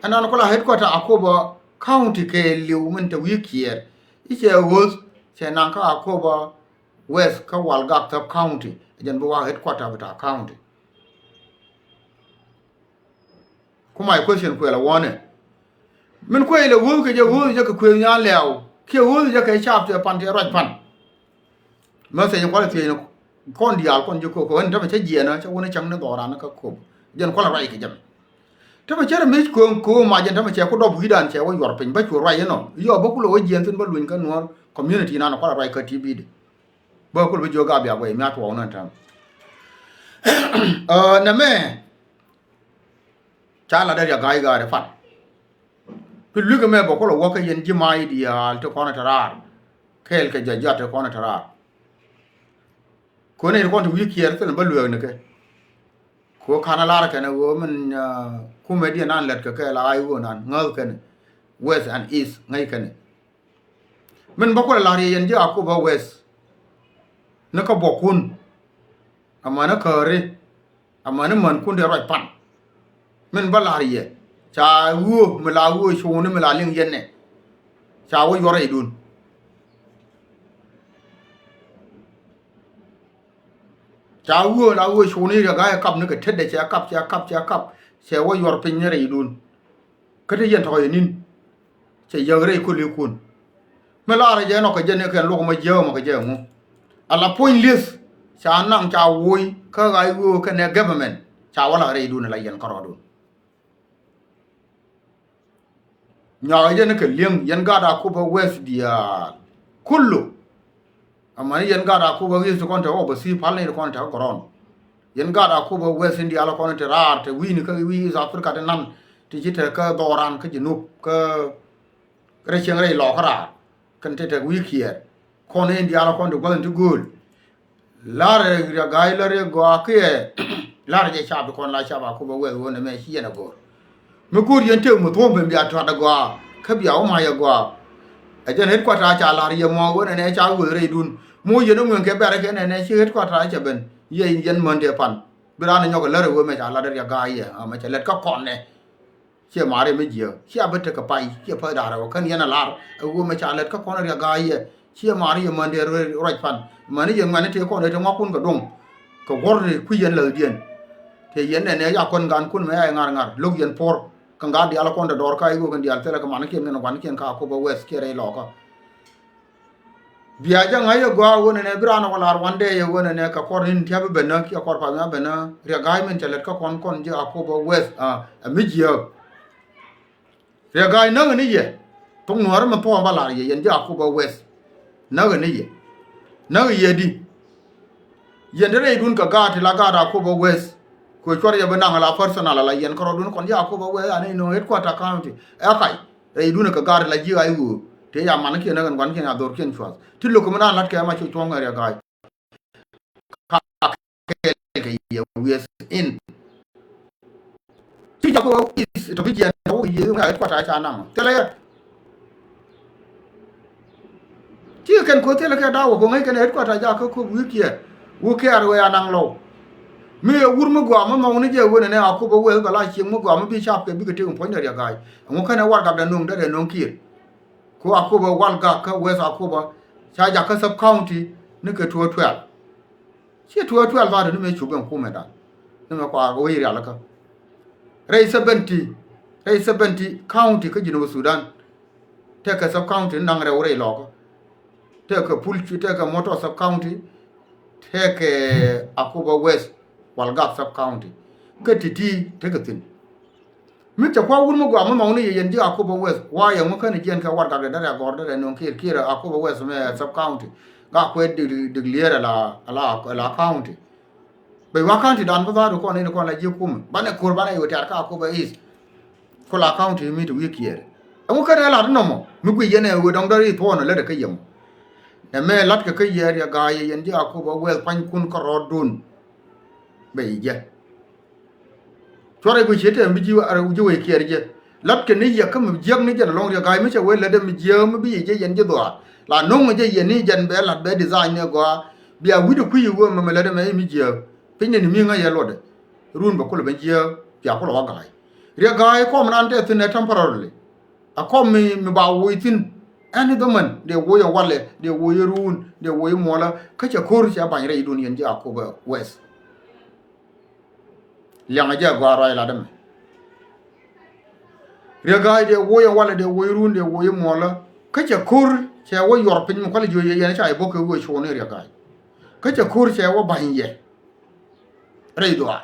ɛnan kula headquarter Akobo County kɛɛliw min te wi̱i̱ kiɛɛr. I̱ cɛ ɣööth cɛ naŋ kä Akobo West kä Walgak Sub County. A jɛn bi wa headquarter bi ta county. Ku my question kuɛl a wɔnɛ. Min kuɛ ilɛ ɣööth kɛ jɛ ɣööth jɛ kɛ kuëëth nyan lɛɛw kiɛ ɣööth jɛ kɛ caap tɛ pan tɛ ruac pan. Message kualɛ thiecni kɔn diaal kɔn ji̱ kok kɛ ɣän tämɛ cä jiɛɛnä cä wun cäŋ ni dhɔran kä kop. Jɛn kualɛ ruac kɛ jɛ mɛ. Tämɛ cä rɛ mec kööŋ kööŋ ma jɛn tämɛ cɛ ku dɔp wi̱i̱dan cɛ wä yuɔr piny bä cu ruac inɔ. Yɔ bä kulɛ wä jiɛɛn thin bä luny kä nuɔr community nan kualɛ ruac kä T V di. Bä kul bä jiök a bia guɛy mia̱ tuɔɔk ni täm. Ɛ, nɛ mɛ ca lat dee Riɛk Ga̱a̱c ga̱a̱r i̱ pan. Pi lui̱k ɛmɛ bɛ kulɛ wä kä yɛn ji̱ ma̱a̱c diaal ti kɔn ɛ te raar. Kɛɛl kɛ jɔt jɔt ti kɔn ɛ te raar. Kɔn ɛ ti kɔn ti wi̱i̱ kiɛɛr thilɛ bä lueek ni kɛ. Kɛ ɣöö ka̱n a lar kɛn ɛ ɣöö min, ah, kumɛ diɛn an lät kɛ kɛɛl a ɣa̱c ɣöö nan ŋäth kɛn West and East ŋäc kɛn. Min bä kulɛ la̱r yɛ yɛn ji̱ Akobo West. Ni kä buɔ̱kun. Amäni käri. Amäni mänkun dee ruac pan. Min bä la̱r yɛ. Ca ɣöö mi la ɣöö cuuni mi la liŋ yɛn nɛ. Ca wä yuɔr rɛydun. Ca ɣöö la ɣöö cuuni Riɛk Ga̱a̱c ɛ kap ni kɛ tetdɛ cɛ kap cɛ kap cɛ kap. Cɛ wä yuɔr piny ni rɛydun. Kä te yɛn tɔ̱ yɛ ni̱n. Cɛ yäk rɛy kölikun. Mi laarɛ jɛ nɔ kɛ jɛ ni kɛn luɔk mɔ jiääk mɔ kɛ jɛ ŋu. Ala puɔ̱ny lieth ca naŋ ca woc kä ɣa̱c ɣöö kɛnɛ government ca wä la rɛydun ala yɛn kärɔɔdun. Nyuakɛ jɛ ni kɛ li̱eŋ yɛn gaat Akobo West diaal. Kulu. Amäni yɛn gaat Akobo East kɔn te wä bä thi̱i̱ pal ni kɔn te kä ground. Yɛn gaat Akobo West in diaal kɔn te raar te wi̱i̱ni kä wi̱i̱ East Africa te nan ti ci te kä dhɔran kä Junub kä rɛy cieŋ rɛy lɔɔkä raar. Kɛn te te wi̱i̱ kiɛɛr kɔn in diaal kɔn te gua̱th in ti gööl. La̱rɛ Riɛk Ga̱a̱c la̱rɛ gɔaa kiɛ la̱rɛ jɛ cap ti kɔn la cap Akobo West ɣöö nɛmɛ ci yɛn a go̱o̱r. Mi go̱o̱r yɛn tëë mi thuɔ̱ɔ̱m ben bia tuat a gɔaa kä bia wä ma̱a̱c a gɔaa. Ɛ jɛn headquarter ca la̱r yɛ mɔ ɣöö nɛnɛ ca wëë rɛydun. Mi wä yɛn a ŋuɛn kɛ bɛ̈rɛ kɛ nɛnɛ ci headquarter cɛ ben yɛ yɛn män tëë pan. Bi raan a nyɔk a lär a ɣöö mɛ ca la̱r a Riɛk Ga̱a̱c yɛ a mɛ cɛ lät kä kɔn nɛ. Ciɛ maari mi jiääk ciɛ a bi tekɛ pay ciɛ päth da̱a̱r ɛ wä kän yɛn a lar ɛ ɣöö mɛ ca lät kä kɔn Riɛk Ga̱a̱c yɛ ciɛ maari yɛ män dee ruac pan. Mäni yɛn ŋuɛ̈ni tëë kɔn ɛ te ŋuakun kɛ duŋ kɛ guɔ̱r ti kui̱ yɛn läthdiɛn. Tëë yɛn nɛnɛ ya kɔn gaankun mɛ ya ŋa̱r ŋa̱r lo̱k yɛn puɔ̱r kɛ ŋa̱r diaal kɔn te dɔɔr ka i̱ ɣöö kɛn diaal thilɛ kɛ manikiɛn kɛn gua̱nikiɛn ka Akobo West kiɛ rɛy lɔɔkä. Bia jɛ ŋa̱c yɛ gɔaa ɣöö nɛnɛ bi raan ɛ wä lar one day yɛ ɣöö nɛnɛ kɛ kɔr ni̱n tia̱p i̱ ben nä kiɛ kɔr path mi a ben nä Riɛk Ga̱a̱c min cɛ lät kä kɔn kɔn ji̱ Akobo West a mi jiääk. Riɛk Ga̱a̱c näk ni yɛ thok nuäärä mi thuɔ̱ɔ̱m ba lar yɛ yɛn ji̱ Akobo West. Näk ni yɛ näk yɛ di. Yɛn ti rɛydun kɛ gaat ti la gaat Akobo West. Kɛ cuɔr yɛ bi naŋ ala personal ala yɛn kärɔɔdun kɔn ji̱ Akobo West ani nööŋ headquarter county ɛ kac. Rɛydun kɛ gaat ti la ji̱ ɣa̱c ɣöö tëë ya manikiɛn näk ɛn gua̱nkiɛn a dhorkiɛn cua̱th ti lo̱k kɛ mi naan la̱t kɛ ma ci cuɔ̱ŋ ɛ Riɛk Ga̱a̱c. Ka kɛɛl kɛ yɛ wiɛth in. Ci jak wä is tɔ bi jiɛn tɔ wä yɛ ŋa headquarter ca naŋ thilɛ yɛ. Ci kɛn ko thilɛ kɛ daw wä ko ŋäc kɛn headquarter ja kä kop wi̱i̱ kiɛ wä kɛɛr wee a naŋ lɔw. Mi yɛ wur mi gɔaa mi mɔŋ ni jɛ wen ɛnɛ a kop a wee bɛ la cieŋ mi gɔaa mi bi cap kɛ bikɛ tek in puɔ̱nydɛ Riɛk Ga̱a̱c ɛŋu kɛn ɛ warɛgak dɛ no̱o̱ŋ dɛ dɛ no̱o̱ŋ kiɛɛr. Kä Akobo Walgak kä West Akobo ca jakä sub county ni kɛ twelve twelve. Ciɛ twelve twelve zaat ni mëë cuk ɛn kumɛ dan ni mëë kua wec rialikä. Rɛy seventy, rɛy seventy county kä Jinub Sudan. Tëëkɛ sub county ni naŋ rɛw rɛy lɔkä. Tëëkɛ Pulcu, tëëkɛ Motor sub county, tëëkɛ Akobo West, Walgak sub county. Kä ti̱ti̱ tekɛ thi̱n. Mi cɛ kua̱r wut mi gɔaa mi nhɔkni yɛ yɛn ji̱ Akobo West, wa yɛ ŋu känɛ jiɛn kɛ Wargak dee dee rɛ gɔr dee rɛ nöŋ Kiir, Kiir Akobo West mɛ sub county. Ga kuɛ dik, dik lier ala, ala, ala county. Bɛ wa county dan bi dha̱a̱r kɔn in kɔn la ji̱ kumɛ. Banɛ ko̱r banɛ yɛ wä tɛ̈r kä Akobo East. Kula county mi ti wi̱i̱ Kiir. Ɛŋu känɛ lat nɔmɔ mi gui yɛn ɛ wee dɔ̱ŋ dɔ̱ri thuɔ̱ɔ̱n lät ɛ kä yɛmɔ. Nɛ mɛ lat kɛ kä yɛ Riɛk Ga̱a̱y yɛ yɛn ji̱ Akobo West pua̱nykun kärɔɔdun. Bɛ yi jɛ. Cuarɛ guic ciet tɛm bi ji̱ ar ji̱ wec Kiir jɛ. Lat kɛ ni yɛ kä mi jiäk ni jɛn ɛlɔ̱ŋ Riɛk Ga̱a̱y mi cɛ wee lätdɛ mi jiäk mi bi yi jɛ yɛn ji̱ dhɔaar. La no̱ŋ jɛ yɛn ni jɛn bɛ lat bɛ design ni gɔaa. Bia wi̱cdɛ kui̱ yi wee mɛ mi lätdɛ mɛ mi jiäk. Piny ni ni mi ŋäc yɛ luɔtdɛ. Run bɛ kulɛ ben jiääk bia kulɛ wä ga̱a̱c. Riɛk Ga̱a̱y kɔm nan tɛ thi̱n ɛ temporarily. A kɔm mi, mi ba woc thi̱n ɛn i̱ dhämän dee woc ɛ walɛ, dee woc ɛ ruun, dee woc ɛ muɔlä. Kä cɛ ko̱r cɛ ba̱ny rɛydun yɛn ji̱ Akobo West. Liaŋɛ jɛ a gɔaa ruac lat ɛmɛ. Riɛk Ga̱a̱y dee woc ɛ walɛ, dee woc ɛ ruun, dee woc ɛ muɔlä. Kä cɛ ko̱r cɛ wä yuɔr piny mi kualɛ jiö yɛ yɛn ca yɛ bo̱k kɛ wee cuɔɔni Riɛk Ga̱a̱y. Kä cɛ ko̱r cɛ wä ba̱ny yɛ rɛy dhuaar.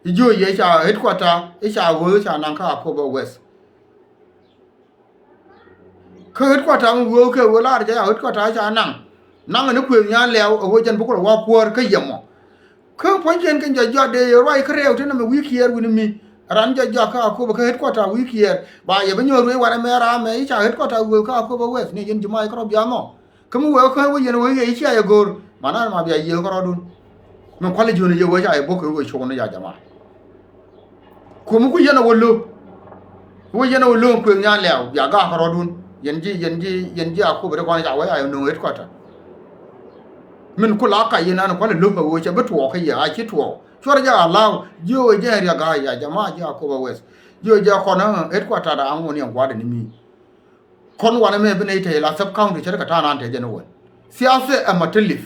I̱ jiö yɛ ca headquarter i̱ ca ɣöö ca naŋ kä Akobo West. Kä headquarter mi ɣöö kɛ ɣöö lar jɛ ca headquarter i̱ ca naŋ. Naŋ ni kuëëth nyan lɛw ɛ ɣöö jɛn bi kulɛ wa kuäär kä yɛmɔ. Kä puɔ̱nykiɛn kɛn jɔc jɔak dee yɛ ruac kä rɛw ti nɔmɔ wi̱i̱ Kiir wi̱ni mi. Ran jɔc jɔak kä Akobo kä headquarter wi̱i̱ Kiir ba yɛ bi nyɔk ruëëc wanɛ mɛ ram mɛ i̱ ca headquarter ɣöö kä Akobo West ni yɛn ji̱ mac kärɔ biath nɔ. Kä mi wee kä wee yɛn wee yɛ i̱ cia yɛ go̱o̱r. Manar ma bia yiëë kärɔɔdun. Min kualɛ jiön yɛ wee ca yɛ bo̱k kɛ wee cuɔkni ya jama. Kuɔmi ku yɛn a wä lo̱k. Wä yɛn a wä lo̱k kuëëk nyan lɛw bia gaak kärɔɔdun. Yɛn ji̱, yɛn ji̱, yɛn ji̱ Akobo ri kɔn ca wee a yɛ no̱o̱ŋ headquarter. Min ku la kac yɛn an kualɛ lo̱k a wee cɛ bi tuɔɔk kä yɛ a ci tuɔɔk. Cuɔr jɛ a la̱w jiö wee jɛ Riɛk Ga̱a̱y ya jama ji̱ Akobo West. Jiö jɛ kɔn a headquarter da aŋun yɛn gua̱dɛ ni mi. Kɔn wanɛ mɛ bi nɛy tɛy la sub county cɛ ri kɛ ta̱a̱ naan tɛy jɛn wän. Thiathɛ ɛ matilip.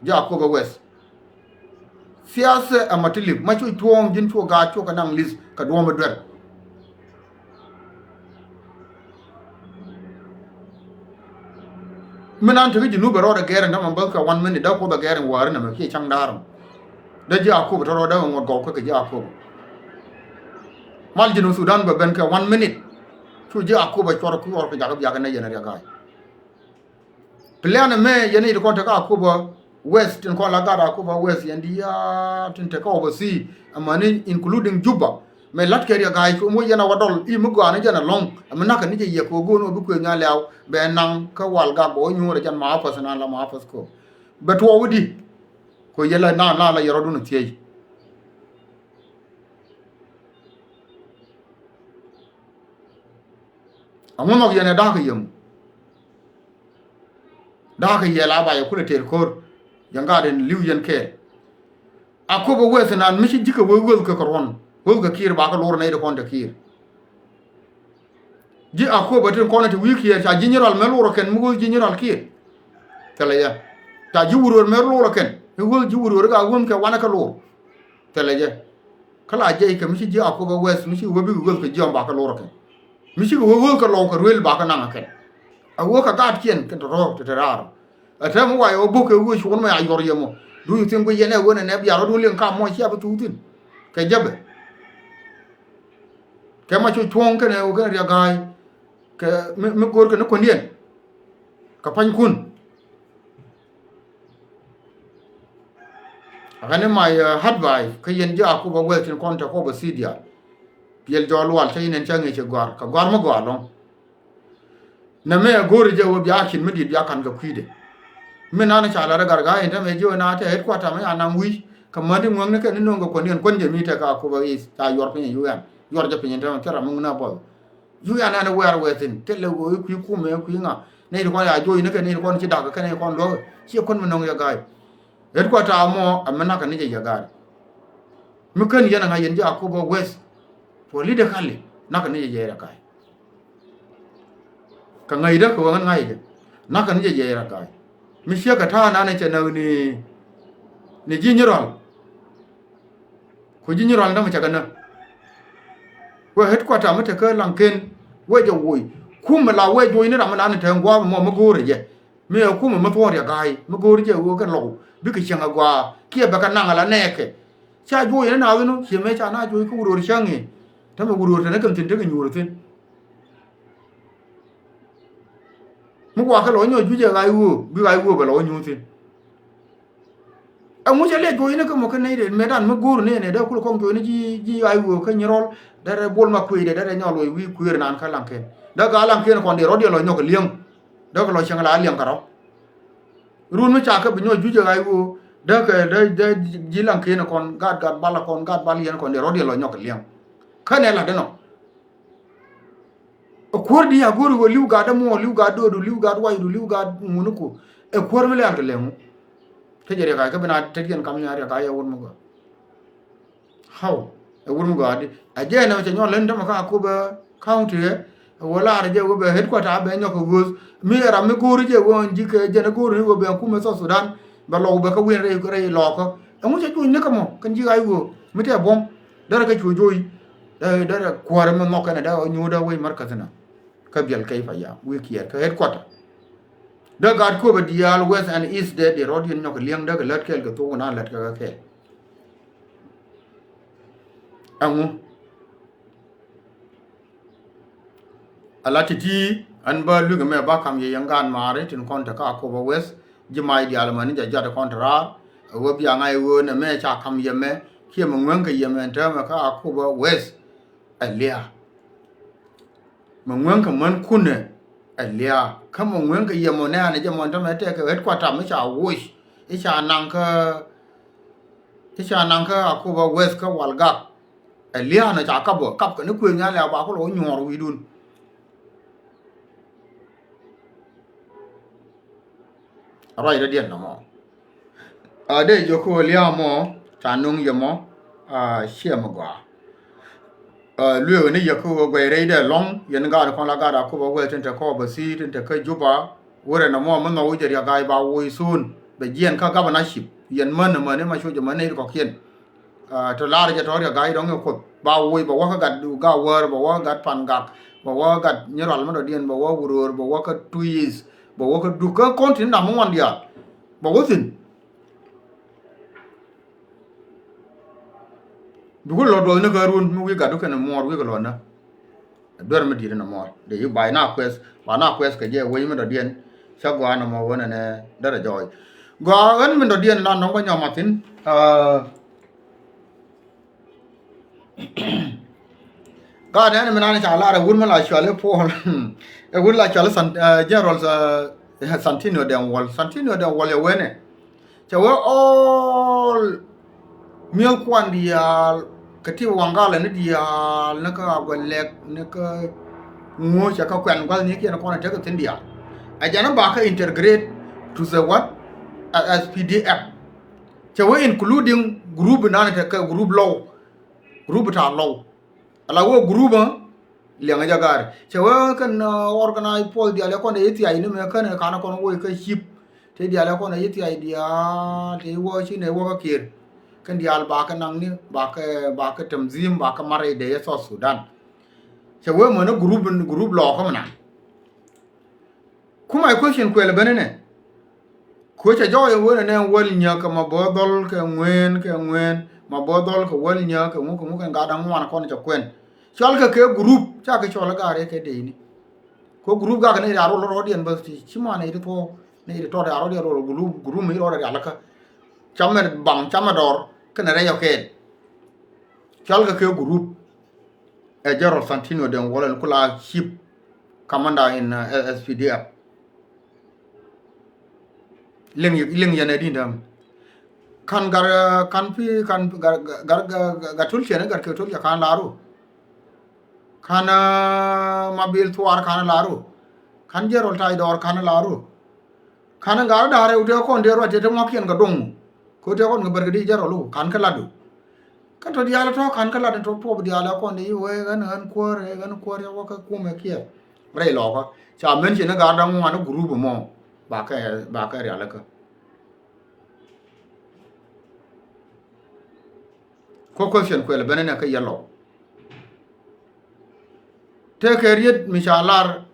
Ji̱ Akobo West. Thiathɛ ɛ matilip ma cu cuɔ̱ɔ̱ŋ ji̱n cu gaat cu kɛ naŋ lith kɛ duɔ̱ɔ̱m i̱ duer. Mi naan tekɛ ji̱ nup ɛ rɔɔdɛ gɛɛr ɛn tämɛ bäth kɛ one minute dee Kuoth ɛ gɛɛr ɛn wäär ɛn ɛmɛ kiɛ ca̱ŋ da̱a̱r ɛmɔ. Dee ji̱ Akobo tɔ̱ rɔɔdɛ ŋuɔ̱t gɔw kä kɛ ji̱ Akobo. Mal ji̱n Sudan bɛ ben kɛ one minute. Cu ji̱ Akobo cuɔr kuɔr kɛ jakä biakä nɛ yɛn Riɛk Ga̱a̱y. Plan ɛmɛ yɛn i̱ ti kɔn tekä Akobo West tin kɔn la gat Akobo West yɛn di yaa tin tekä oversea. Ɛmani including Juba. Mɛ la̱t kɛ Riɛk Ga̱a̱y cu mi wä yɛn a wä dɔl i̱ mi gɔaa ni jɛn ɛlɔ̱ŋ. Ɛmɛ na̱k kɛ ni jɛ yɛ kɛ wä go̱o̱n wä bi kuëë nyan lɛ̈w bɛ naŋ kä Walgak bɛ wä nyuur ɛ jɛn ma office nan la ma office kɔ. Bɛ tuɔɔk wi̱di. Kɛ yɛ la na na la yɛ rɔ̱dun thiec. Aŋu nhɔk yɛn ɛ da̱a̱k kɛ yɛm. Da̱a̱k kɛ yɛ la ba yɛ kulɛ tëër ko̱r. Yɛn gaat in li̱w yɛn kɛɛl. Akobo West nan mi ci ji̱ kɛ wee ɣöth kɛ kɛ ruɔ̱n ɣöth kɛ Kiir ba kɛ lor nɛy ti kɔn te Kiir. Ji̱ Akobo tin kɔn ti wi̱i̱ Kiir ca ji̱ nyiral mɛ lor kɛn mi ɣöth ji̱ nyiral Kiir. Thilɛ yɛ. Ca ji̱ wurwur mɛ lor kɛn mi ɣöth ji̱ wurwur ka ɣöm kɛ wanɛ kɛ lor. Thilɛ jɛ. Kä la jiɛc kɛ mi ci ji̱ Akobo West mi ci wee bikɛ ɣöth kɛ jiɔam ba kɛ lor kɛ. Mi cikɛ wee ɣöth kɛ lɔw kɛ ruël ba kɛ naŋ kɛ kɛn. A wee kɛ gaatkiɛn kɛ tɔ̱tɔ̱ te te raar. Ɛ te mi wa yɛ wä bok kɛ wee cuɔ̱n mɛ a yuɔr yɛ mɔ. Do you think guic yɛn ɛ wen ɛnɛ bia rɔ̱dun liŋ kam mɔ cia bi thuuk thi̱n. Kɛ jäpɛ. Kɛ ma cu cuɔ̱ŋ kɛnɛ wä kɛn Riɛk Ga̱a̱y. Kɛ mi, mi go̱o̱r kɛ ni kuändiɛn. Kɛ panykun. Ɛ ɣän i̱ my, uh, advice kä yɛn ji̱ Akobo West tin kɔn te kɔp ɛ thi̱i̱ diaal. Piɛl jɔɔl wal cä yɛn ɛn cä ŋi̱i̱c ɛ gɔ̱a̱r kɛ gɔ̱a̱r mi gɔaa ɛlɔ̱ŋ. Nɛmɛ ɛ go̱o̱ri jɛ wä bia action mi di̱i̱t bia ka̱n kɛ kui̱dɛ. Mi nan ca lat ɛ gat gaa in tämɛ ji̱ wä na te headquarter mi ca naŋ wi̱i̱ kɛ mäni ŋuäŋni kɛn ni no̱o̱ŋ kɛ kuändɛ ɛn kuän jɛ mi tekɛ Akobo East ca yuɔr piny ɛ U N. Yuɔr jɛ piny in tämɛ thil ram mi ŋun a buɔth. Yuk yan ɛn wɛɛr wɛɛr thi̱n thilɛ ɣöö i̱ kui̱ kumɛ i̱ kui̱ ŋa. Nɛy ti kɔn ya joc ni kɛ nɛy ti kɔn ci da̱k kɛ nɛy ti kɔn luɔ̱k. Ciɛ kuän mi nɔŋ yɛ ga̱a̱c. Ɣet kua ta̱a̱ mɔ ɛ mi nakä ni jɛ yɛ ga̱a̱c. Mi kän yɛn ɛ ŋa̱c yɛn ji̱ Akobo West. Politically nakä ni jɛ yɛ ga̱a̱c. Kɛ ŋa̱cdä kɛ ɣöö ɣän ŋa̱cä jɛ. Na̱kɛ ni jɛ jiɛc rɛ̈k ga̱a̱c. Mi ciek kɛ ta̱a̱ nanɛ cɛ näk ni, ni ji̱ Nyirɔl. Ku ji̱ Nyirɔl dämɛ cɛ kɛ näk. Wee headquarter mi te kä Laŋken wee jɛ woc. Kumɛ la wee joc ni ram mi nanɛ te ŋua̱a̱p mɔ mi go̱o̱rɛ jɛ. Mi ɛ kumɛ mi thuɔ̱ɔ̱ŋ riɛk ga̱a̱c mi go̱o̱r jɛ ɣöö kɛn lɔk bikɛ cieŋ agɔaa kiɛ bɛ kɛ naŋ ala nɛɛkɛ. Ca joc ni naath inɔ ciɛ mëë ca na joc kä wuröör cäŋ i̱. Tämɛ wuröör te ni kɛn thi̱n tekɛ nyuur thi̱n. Mi guakä lɔ wä nyɔk juc ɛ ɣa̱c ɣöö bi ɣa̱c ɣöö bɛ lɔ wä nyuur thi̱n. Ɛŋu cɛ liɛc juɔcni kä mɔ kä nɛy rɛt mëëdan mi go̱o̱r ni ɛn ɛ dee kul kɔŋ juɔcni ji̱ ji̱ ɣa̱c ɣöö kä Nyirɔl. Derɛ bol ma kuëëcdɛ derɛ nyɔl wec wi̱i̱ kuëër nan kä Laŋken. Dee gaa Laŋken kɔn dee rɔ̱diɛn lɔ nyɔk liɛŋ. Dee kɛ lɔ cieŋ la liɛŋ kɛ rɔ. Run mi ca kä bi nyɔk juc ɛ ɣa̱c ɣöö dee kɛ dee dee ji̱ Laŋken kɔn gat gat bal kɔn gat bal yɛn kɔn dee rɔ̱diɛn lɔ nyɔk liɛŋ. Kä nɛ la̱t inɔ. Ɛ kuäär di a go̱o̱ri ɣöö li̱w gat dämuɔɔr, li̱w gat döödu, li̱w gat waydu, li̱w gat ŋuniku. Ɛ kuäär mi lɛ̈ɛ̈l kɛ lɛŋu. Kä jɛ riɛk a kä bi na tet yɛn kam ni a riɛk a yɛ wut mi gɔaa. How? Ɛ wut mi gɔaa di a jɛ nɛ cɛ nyɔk län tämɛ kä Akobo County ɛ. Ɛ wä laarɛ jɛ wä bɛ headquarter a bɛ nyɔk kɛ ɣööth mi ɛ ram mi go̱o̱ri jɛ wä ji̱ kɛ jɛn ɛ go̱o̱ri ni wä bɛ kumɛ South Sudan. Bɛ lɔk bɛ kä win rɛy rɛy lɔɔkä. Ɛŋu cɛ juɔ̱ny ni kä mɔ kɛn ji̱ ɣa̱c ɣöö mi tɛ buɔ̱m. Derɛ kɛ cu joc. Derɛ derɛ kuäärä mi nhɔk kɛnɛ derɛ nyuuth derɛ wec märkäth inɔ. Kä biɛl kɛ i̱ pa yam wi̱i̱ kiɛɛr kä headquarter. Dee gaat Akobo diaal west and east dee di rɔ̱diɛn nyɔk kɛ liɛŋ dee kɛ lät kɛɛl kɛ thok inan lät kɛ kɛ kɛɛl. Ɛŋu. Ala ti̱ti̱ ɛn bä lui̱k ɛmɛ ba kam yɛ yɛn gaat maari tin kɔn te kä Akobo west. Ji̱ mac diaal mani jɛ jɔt kɔn te raar. Ɛ wä bia ŋa̱c ɣöö nɛ mɛ ca kam yɛ mɛ kiɛ mɛ ŋueŋ kɛ yɛ mɛ ɛn täämɛ kä Akobo west. Ɛ lia̱a̱. Mɛ ŋueŋ kɛ män kunɛ ɛ lia̱a̱. Kä mɛ ŋueŋ kɛ yɛ mɔ nɛ̈ɛ̈nɛ jɛ mɔ ɛn täämɛ tɛkɛ headquarter mi ca woc. I̱ ca naŋ kä i̱ ca naŋ kä Akobo west kä Walgak. Ɛ lia̱a̱ nɔ ca kap bä kap kɛ ni kuëë nyal ɛ ba kulɛ wä nyuɔɔr wi̱i̱dun. Ruacdä diɛn nɔmɔ. A dee jiök kä ɣöö lia̱a̱ mɔ ca no̱ŋ yɛ mɔ. A ciɛ mi gɔaa. A lueek ni yɛ kä ɣöö guɛc rɛy dee lɔ̱ŋ yɛn gaat kɔn la gaat Akobo west tin te kä Obasi tin te kä Juba. Wurɛ nɔmɔ mi nhɔk wi̱c jɛ riɛk ga̱a̱c ba woc thuun bɛ jiɛn kä governorship yɛn män män ma cocɛ män nɛy kɔ̱kiɛn. A tɔ lar jɛ tɔ riɛk ga̱a̱c dɔ̱ŋ ɛ Kuoth ba woc bɛ wä kä gat Gawär bɛ wä kä gat Pangak bɛ wä kä gat Nyirɔl mi dɔ̱diɛn bɛ wä Wuröör bɛ wä kä Tuic bɛ wä kä Duk kä kɔn tin dam mi ŋuan diaal bɛ wä thi̱n. Bi ku lɔ duɔth ni kä run mi wi̱i̱ gat du kɛn muɔɔr wi̱i̱ kɛ lɔ nä. Duer mi di̱i̱t inɔ mɔ dee yi ba ina kuɛth ba na kuɛth kɛ jɛ wec mi dɔ̱diɛn. Cä gɔaa nɔmɔ ɣän ɛnɛ derɛ jɔɔc. Gɔaa ɣän mi dɔ̱diɛn na nɔŋ bä nyɔm a thi̱n. Gaat ɛn mi nan ca lar ɛ wut mi la cuali Paul. Ɛ wut la cuali San- eh, General, eh, Santino Dɛŋ Wal, Santino Dɛŋ Wal ɛ wen ɛ. Cɛ wee all mi̱eth kuan diaal kɛ ti waŋgalɛ ni diaal ni kä Agwɛlɛk ni kä ŋuɔ cɛ kä kuɛn gua̱th ni kiɛn kɔn ɛ tek thi̱n diaal. Ɛ jɛn ɛ ba kä integrate to the what? A S P D F. Cɛ wee including group nan te kɛ group Lɔw. Group ta Lɔw. Ala wee group ɛ liɛŋɛ jɛ gaari cɛ wee kɛn organize force diaal ɛ kɔn ɛ ithiac ni mɛ kɛn ɛ kanɛ kɔn wee kä cip. Te diaal ɛ kɔn ɛ ithiac diaal te wee ci nɛ wee kä kiɛr. Kɛn diaal bakɛ naŋ ni bakɛ bakɛ tanzim bakɛ mat rɛy dee yɛ South Sudan. Cɛ wee mɛ ni group group Lɔw kä mi naŋ. Ku my question kuɛl ben inɛ. Kuecä jɔɔc ɛ wen ɛnɛ wäl nyäk kɛ ma bä dhɔl kɛ ŋueen kɛ ŋueen ma bä dhɔl kɛ wäl nyäk kɛ ŋu kɛ ŋu kɛn gat da̱ŋ ŋuan kɔn cɛ kuɛn. Cɔal kɛ kɛ group ca kɛ cɔl ɛ gat rɛ kɛ dee ni. Kɛ group gak ni ria rol rɔɔdiɛn bä ti ci ma ni ti thuɔɔk ni ti tɔt ria rɔɔdiɛn rol group group mi rɔɔdɛ ria lä kä. Camɛ baŋ camɛ dɔr kɛnɛ rɛy ɔ kɛɛl. Cɔal kɛ kɛ group. Ɛ General Santino Deng Wol ɛn ku la chief commander in S P D F. Liŋ liŋ yɛn ɛ din däm. Kan gar kan pi kan gar gar gar tul cɛn gar kɛ tul cɛ kan laru. Kan ma bil thuar kan laru. Kan General Tay Dor kan laru. Ka̱n ŋa̱r da̱a̱r rɛw tëë kɔn dee ruac tëë te mua̱kiɛn kɛ do̱ŋ. Kɛ tëë kɔn kɛ bɛr kɛ di jɛ rɔl wä ka̱n kä latdu. Kɛn tɔ diaal tɔ ka̱n kä lat tɔ puɔp diaal ɛ kɔn dee yi wee ɣän ɣän kuäär ɛ ɣän kuäär ɛ wä kä kumɛ kiɛ. rɛy lɔkä. Ca mention ni gaat da̱ŋ ŋuan ni group mɔ. Ba kɛ, ba kɛ rialikä. Ko question kuɛl ben ni kä yɛ lɔw. Tëëkɛ riet mi ca lar.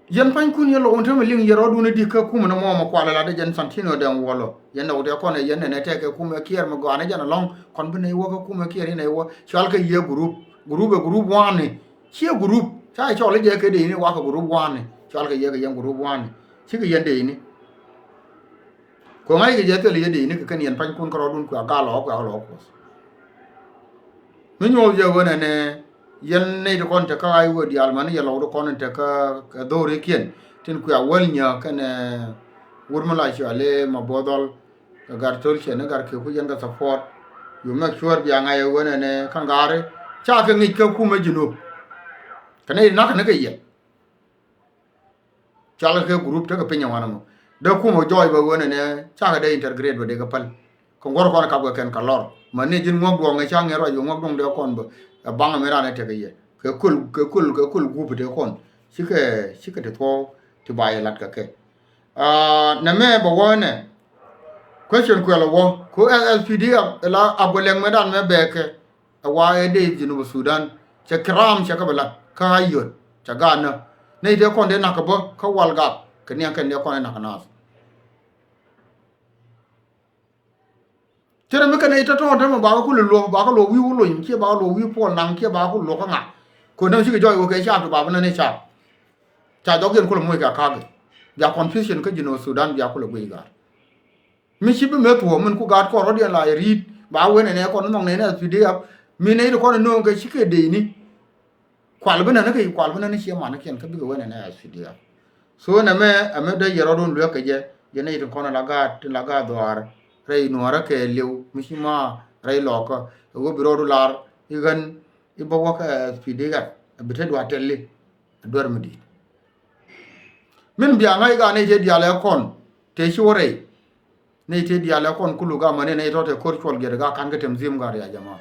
Yɛn panykun yɛ lɔw wun te mi liŋ yɛ rɔɔdun i̱ di kä kumɛ ni mɔmɔ kualɛ la dee jɛn Santino dɛŋ wuɔlɔ. Yɛn dɔk dee kɔn ɛ yɛn nɛnɛ tɛɛkɛ kumɛ kiɛɛr mi gɔanɛ jɛn ɛlɔŋ. Kɔn bi nɛy wä kä kumɛ kiɛɛr inɛ wä. Cual kɛ yiëë group. Group ɛ group wani. Ciɛ group. Ca cɔl i̱ jɛ kɛ dee ini wakɛ group wani. Cual kɛ yiëë kɛ yɛn group wani. Cikɛ yɛn dee ini. Kɛ ŋa̱c kɛ jɛ thil yɛ dee ini kɛ kɛn yɛn panykun kärɔɔdun kuɛ gal lɔ kuɛ lɔ kuɔth. Mi nyuɔth jɛ ɣöö nɛnɛ yɛn nɛy ti kɔn te kä a i̱ ɣöö diaal mani yɛ lɔw ti kɔn in te kä dhorikiɛn tin kuɛ wäl nyä kɛnɛ wur mi la cuali ma bothɔl kɛ gar thol cɛ ni gar kɛ ku yɛn kɛ support. You make sure bia ŋa̱c ɣöö nɛnɛ kä ŋa̱ri ca kɛ ŋic kä kumɛ Junub. Kɛ nɛy ti nak kɛ ni kɛ yɛ. Cualkɛ kɛ group tekɛ piny ɛ wanɛ mɔ. Dee kumɛ jɔɔc bɛ ɣöö nɛnɛ cakɛ dee integrate bɛ dee kɛ päl. Kɛ ŋuɔ̱r kɔn kap kɛ kɛn kɛ lɔr. Mani ji̱n ŋuɔ̱k duɔ̱ŋ ɛ ca ŋi̱er ruac kɛ ŋuɔ̱k duɔ̱ŋ dee kɔn bä. Ɛ baŋ ɛ mi ran ɛ tekɛ yɛ. Kɛ köl, kɛ köl, kɛ köl gup dee kɔn. Cikɛ, cikɛ ti thuɔ̱ɔ̱ ti ba yɛ lat kɛ kɛ. Aa, nɛmɛ bɛ wä nɛ. Question kuɛl ɛ wä. Ko S S P D F la a bɛ lɛŋ mɛ dan mɛ bɛ kɛ. Ɛ wa ɛ dee Junub Sudan cɛ kiram cɛ kä bɛ lat kä a yöt cɛ gaat nä. Nɛy tëë kɔn dee nak kä bä kä wal gak kɛ niɛŋ kɛn dee kɔn dee nak kä naath. Cɛ rɛ mi kɛn nɛy tɔ̱tɔ̱ te mɛ ba kä kulɛ luɔk ba kä luɔk wi̱i̱ wä lony kiɛ ba kä luɔk wi̱i̱ puɔl naŋ kiɛ ba kä luɔk kä ŋa̱. Kɛ nɛ cikɛ jɔɔc wä kɛ caap ti ba bi nä ni caap. Ca jɔk yɛn kulɛ moc kɛ ka̱a̱k. Bia confusion kä Junub Sudan bia kulɛ guic gaat. Mi ci bi meth wä min ku gaat kɔn rɔ̱diɛn la yɛ ri̱i̱t ba wen ɛnɛ kɔn nhɔk nɛn S P D F. Mi nɛy ti kɔn ɛ nööŋ kɛ ci kɛ dee ni. Kual bi nɛn kä kual bi nɛn ciɛ man kiɛn kä bikɛ wen ɛnɛ S P D F. So nɛmɛ ɛmɛ dee yɛ rɔ̱dun luɛk kɛ jɛ jɛ nɛy ti kɔn la gaat tin la gaat dhɔaar rɛy nuɔ̱ɔ̱rä kɛ liw mi ci ma rɛy lɔɔkä. Ɛ wä bi rɔɔdu lar i̱ ɣän i̱ bä wä kɛ S P D F ɛ bi te dua̱a̱r tɛli. Ɛ duer mi di̱i̱t. Min bia ŋa̱c gaa nɛy tëë diaal ɛ kɔn tëë ci wä rɛy. Nɛy tëë diaal ɛ kɔn kulu gaa mäni nɛy tɔ̱ tëë ko̱r cuɔl giɛt gaa ka̱n kä tem dhim gaa ria jama.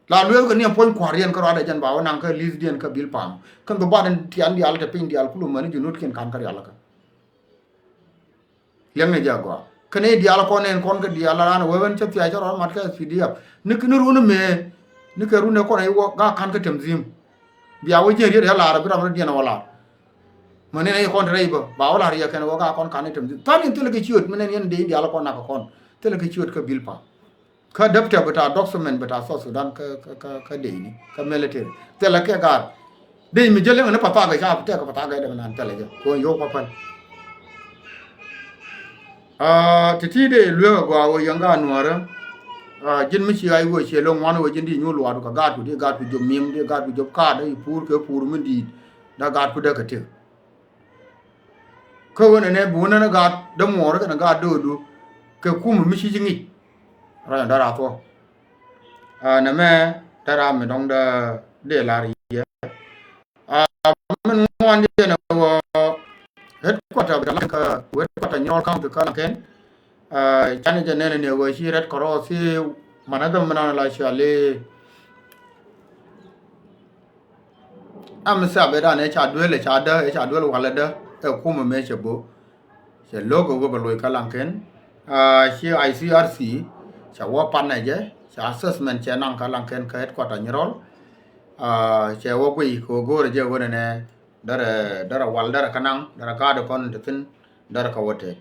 La lueeth kɛ niɛm puɔ̱ny kua̱r yɛn kä ruaadɛ jɛn ba wä naŋ kä li̱th diɛn kä bil pam kɛn dhɔ bat in tian diaal te piny diaal kulu mäni junut kiɛn ka̱n kä rialikä. Liɛŋni jɛ agɔaa. Kɛn i̱ diaal kɔn ɛn kɔn kɛ diaal raan wee wen cä thiac cä rɔɔd mat kɛ S P D F. Ni kɛ ni run mëë ni kɛ run ɛ kɔn i̱ wä gaa ka̱n kä tem dhim. Bia wä jiɛn riet ɛ lar bi ram rɔ diɛn wä lar. Mäni nɛ i̱ kɔn te rɛy bä ba wä lar yɛ kɛn wä gaa kɔn ka̱n i̱ tem dhim than in thilɛ kɛ ciöt mi nɛn yɛn dee i̱ diaal kɔn nak kɛ kɔn. Thilɛ kɛ ciöt kä bil pam. Kä däptɛ bi ta̱a̱ document bi ta̱a̱ South Sudan kä, kä, kä, kä dee ini kä military. Thilɛ kɛ gaat. Dee mi jɛ leŋ ni pathakɛ ca tɛk kɛ pathakɛ dee mi nan thilɛ jɛ. Kɛ ɣän yio̱w kɔ päl. Aa, ti ti dee lueek agɔaa wä yɛn gaat nuäärä. Aa, ji̱n mi ci ɣa̱c wä ciɛ lo̱ŋ ŋuan wä ji̱n di nyuur luaadu kɛ gaatku di gaatku jop mi̱em di gaatku jop kaat dee i̱ puur kɛ puur mi di̱i̱t. Dee gaatku dee kɛ tëk. Kä ɣöö nɛnɛ bi wä nɛn gaat dämuɔɔr kɛnɛ gaat döödu kɛ kumɛ mi ci ci ŋic. Rɔy ɛn dära thuɔ̱k. Aa, nɛmɛ dära mi dɔ̱ŋ dee dee lar yɛ. Aa, min ŋuan jɛ nɛ wä headquarter bi kä headquarter Nyirol County kä Laŋkɛn. Aa, canɛ jɛ nɛn ni wä ci Red Cross ci manadham mi nan la cuali. Am sap ɛ dan ɛ ca duel ɛ ca dä ɛ ca duel walɛ dä ɛ kumɛ mëë cɛ bo. Cɛ lo̱k ɛ wä bɛ loc kä Laŋkɛn. Aa, ci I C R C cɛ wä panɛ jɛ cɛ assessment cɛ naŋ kä Laŋkɛn kä headquarter Nyirol. Aa, cɛ wä guiy kɛ wä go̱o̱rɛ jɛ wä nɛnɛ därɛ därɛ wal därɛ kä naŋ därɛ kaat kɔn te thi̱n därɛ kä wä tëë.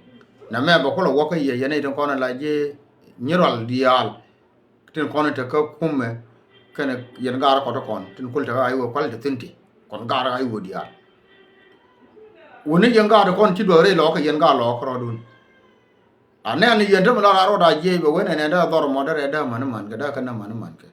Nɛmɛ bɛ kulɛ wä kä yɛ yɛn i̱ tin kɔn la ji̱ Nyirol diaal. Tin kɔn in te kä kumɛ kɛnɛ yɛn gaat kɔt kɔn tin kul te kä a i̱ wä kual te thi̱n ti kɔn gaat a i̱ wä diaal. Wuni yɛn gaat kɔn ci duɔth rɛy lɔɔk kɛ yɛn gaat lɔɔk rɔɔdun. A nɛn yɛn te mi la raa rɔɔd a jiɛc bɛ wen ɛn ɛn dee dhɔr mɔ dee rɛɛ dee mani man kɛ dee kɛ nɛ mani man kɛ.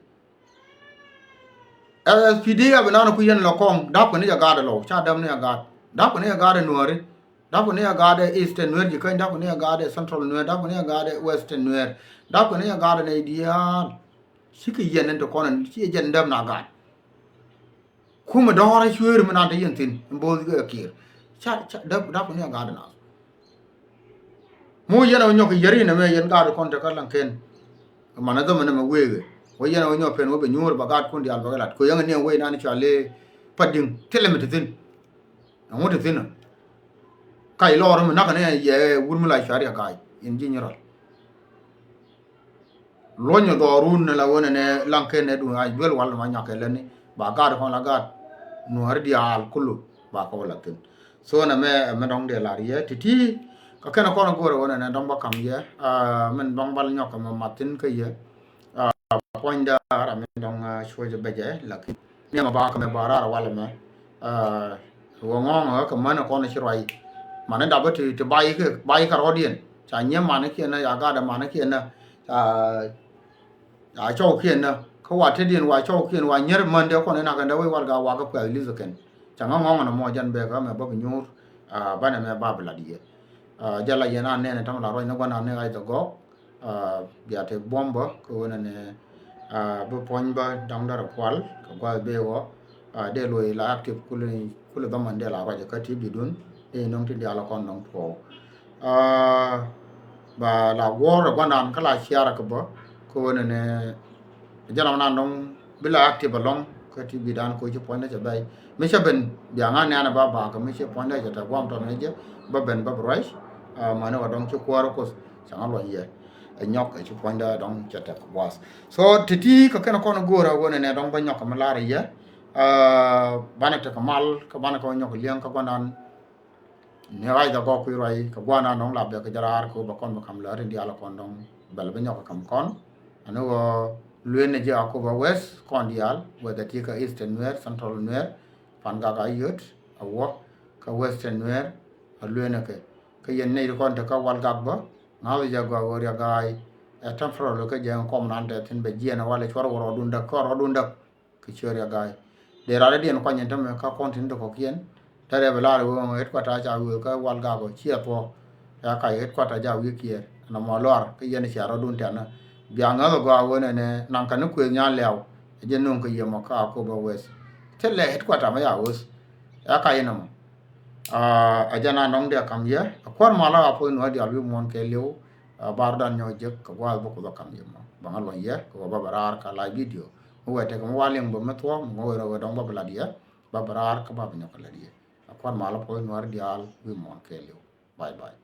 S P D F bi nan ku yɛn lɔ kɔŋ dap kɛ ni jɛ gaat lɔw ca dap ni jɛ gaat dap kɛ ni jɛ gaat nuääri. Dap kɛ ni a gaat ɛ Eastern Nuer ji̱ käny, dap kɛ ni a gaat ɛ Central Nuer, dap kɛ ni a gaat ɛ Western Nuer, dap kɛ ni a gaat ɛ nɛy diaal. Cikɛ yɛn in te kɔn in ci jɛn däm na gaat. Kumɛ dɔ̱ɔ̱r a cueeri mi naan te yɛn thi̱n in bo̱o̱th kɛ kiɛɛr. Ca, ca, dap, dap kɛ ni a gaat ɛ naath. Mu yɛn a nyɔk kɛ yɛri nɛmɛ yɛn gaat kɔn te kä Laŋkɛn. Manɛ dhɔmɛ nɛmɛ wëëkɛ. Wä yɛn wä nyɔk pen wä bɛ nyuur ba gaatkun diaal bɛ kɛ lat. Kɛ yɛn ni wä inan cɔal i̱ Padiŋ, thilɛ mi te thi̱n. Ɛŋu te thi̱n ɔ? Kac lɔɔr mi nakä ni yɛ wut mi la cuari a ga̱a̱c in ji̱ nyural. Luɔ̱ny dhɔrun ni la wen ni laŋ ken ni duŋ a juel wal ma nyɔk kɛ leni ba gaat kɔn la gaat nuɔ̱ɔ̱ri diaal kulu ba kɛ wä la thi̱n. So nɛ mɛ, mɛ dɔŋ dee lar yɛ ti̱ti̱. Kä kɛn kɔn go̱o̱rɛ wen ni dɔŋ ba kam yɛ, ah, min dɔŋ bal nyɔk kɛ mɛ mathin kä yɛ. Ah, puɔ̱nyda ram mi dɔŋ, ah, cuɔ̱cɛ bɛcɛ, lakin ni ma ba kɛ mɛ ba rar walɛ mɛ. Ah, wä ŋɔŋ kä män kɔn ci ruac. Mani dap ti, ti bay kɛ, bay kɛ rɔ̱diɛn. Ca nyɛ mani kiɛn na, ya gat mani kiɛn na. Ca, ca cɔw kiɛn na. Kä wa te diɛn wa cɔw kiɛn wa nyɛr män dee kɔn in a kɛn dee wec wal ga wa kɛ kuɛth li̱th kɛn. Ca ŋä ŋɔŋ na mɔ jɛn bɛ kä mɛ bä bi nyuur. Ah, banɛ mɛ ba bi lat yɛ. Ah, jɛ la yɛn a nɛn tam la ruac ni gua̱n a ni ɣac dhɛ gɔk. Ah, bia te buɔ̱m bä kä wen ni, ah, bi puɔ̱ny bä da̱ŋ därɛ pual kɛ gua̱th bee wä. Ah, dee luɔi la active kuli, kuli bä man dee la ruac kä ti bi dun. Dee no̱ŋ ti diaal kɔn no̱ŋ tuɔɔk. Ah, ba la guɔ̱ɔ̱r ɛ gua̱ndan kä la ciarɛ kɛ bä kä wen ni jɛn ram nan dɔ̱ŋ bi la active alɔŋ kä ti bi dan koci puɔ̱nydɛ cɛ bɛy. Mi cɛ ben bia ŋa̱n nɛ̈nɛ ba bakä mi cɛ puɔ̱nydɛ cɛ tɛ guam tɔn ni jɛ ba ben ba bi ruac. Ah, mani wa dɔ̱ŋ ci kuäärä Kuoth cɛ ŋa̱ luɔny yɛ. Ɛ nyɔk ɛ ci puɔ̱nydɛ dɔ̱ŋ cɛ tɛ kɛ gua̱a̱th. So ti̱ti̱ kä kɛn kɔn go̱o̱rä wä nɛ nɛ dɔ̱ŋ ba nyɔk kɛ mi la̱rä yɛ. Ah, banɛ tekɛ mal kä banɛ kɛ wä nyɔk liɛŋ kä gua̱ndan. Ni ruac dhɛ gɔk kui̱ ruac kɛ gua̱a̱r na nɔŋ la bɛ kɛ jɛ raar kɛ wä bɛ kɔn bɛ kam lɛ rin diaal kɔn dɔŋ bɛl bɛ nyɔk kɛ kam kɔn. Ani wä lueen ni jɛ a kobä West kɔn diaal whether ti kä Eastern Nuer, Central Nuer, Pan Gak a yöt a wä kä Western Nuer a lueen ni kɛ. Kä yɛn nɛy ri kɔn te kä Wal Gak bä ŋa̱th jɛ gɔaa wä Riɛk Ga̱a̱y ɛ temporary kä jɛ kɔm nan tɛ thin bɛ jiɛn a wal ɛ cuɔr wä rɔɔdun däk kä rɔɔdun däk. Kɛ ciöt Riɛk Ga̱a̱y. Dee rat diɛn kuany in tämɛ kä kɔn tin ti kɔ̱kiɛn. Tɛrɛ bi lar wee ŋɔ headquarter ca wee kä Wal Gak ɔ ciɛ thuɔ̱k. Ya kac headquarter ja wi̱i̱ kiɛɛr. Ɛn ɛmɔ luar kä yɛn cia rɔ̱dun tɛ̈nä. Bia ŋäth ɛ gɔaa wen ɛn ɛ naŋ kɛn ni kuëëth nyan lɛ̈w. Ɛ jɛ nuŋ kɛ yiëmɔ kä Akobo West. Thilɛ headquarter mɛ ya West. Ya kac in ɛmɔ. Ah, ɛ jɛ na nɔŋ dee kam yɛ. Ɛ kuäär malä a puɔ̱ny nuɔ̱ɔ̱r diaal wi̱i̱ muɔ̱ɔ̱n kɛɛliw. Ah, bar dan nyɔk jek kɛ gua̱a̱th bä Kuoth ɛ kam yiëmɔ. Bä ŋä luɔny yɛ kɛ wä bä bɛ raar ka live video. Mi wee tekɛ mi wa liŋ bä mi thuɔ̱k mi ŋä wee rɔ wee dɔ̱ŋ bä bi lat yɛ. Bä bi raar kä bä bi nyɔk kɛ lat yɛ. A kua̱r mal a puɔ̱c nua̱r diaal wi̱i̱ muɔ̱ɔ̱n kɛɛliw. Bye bye.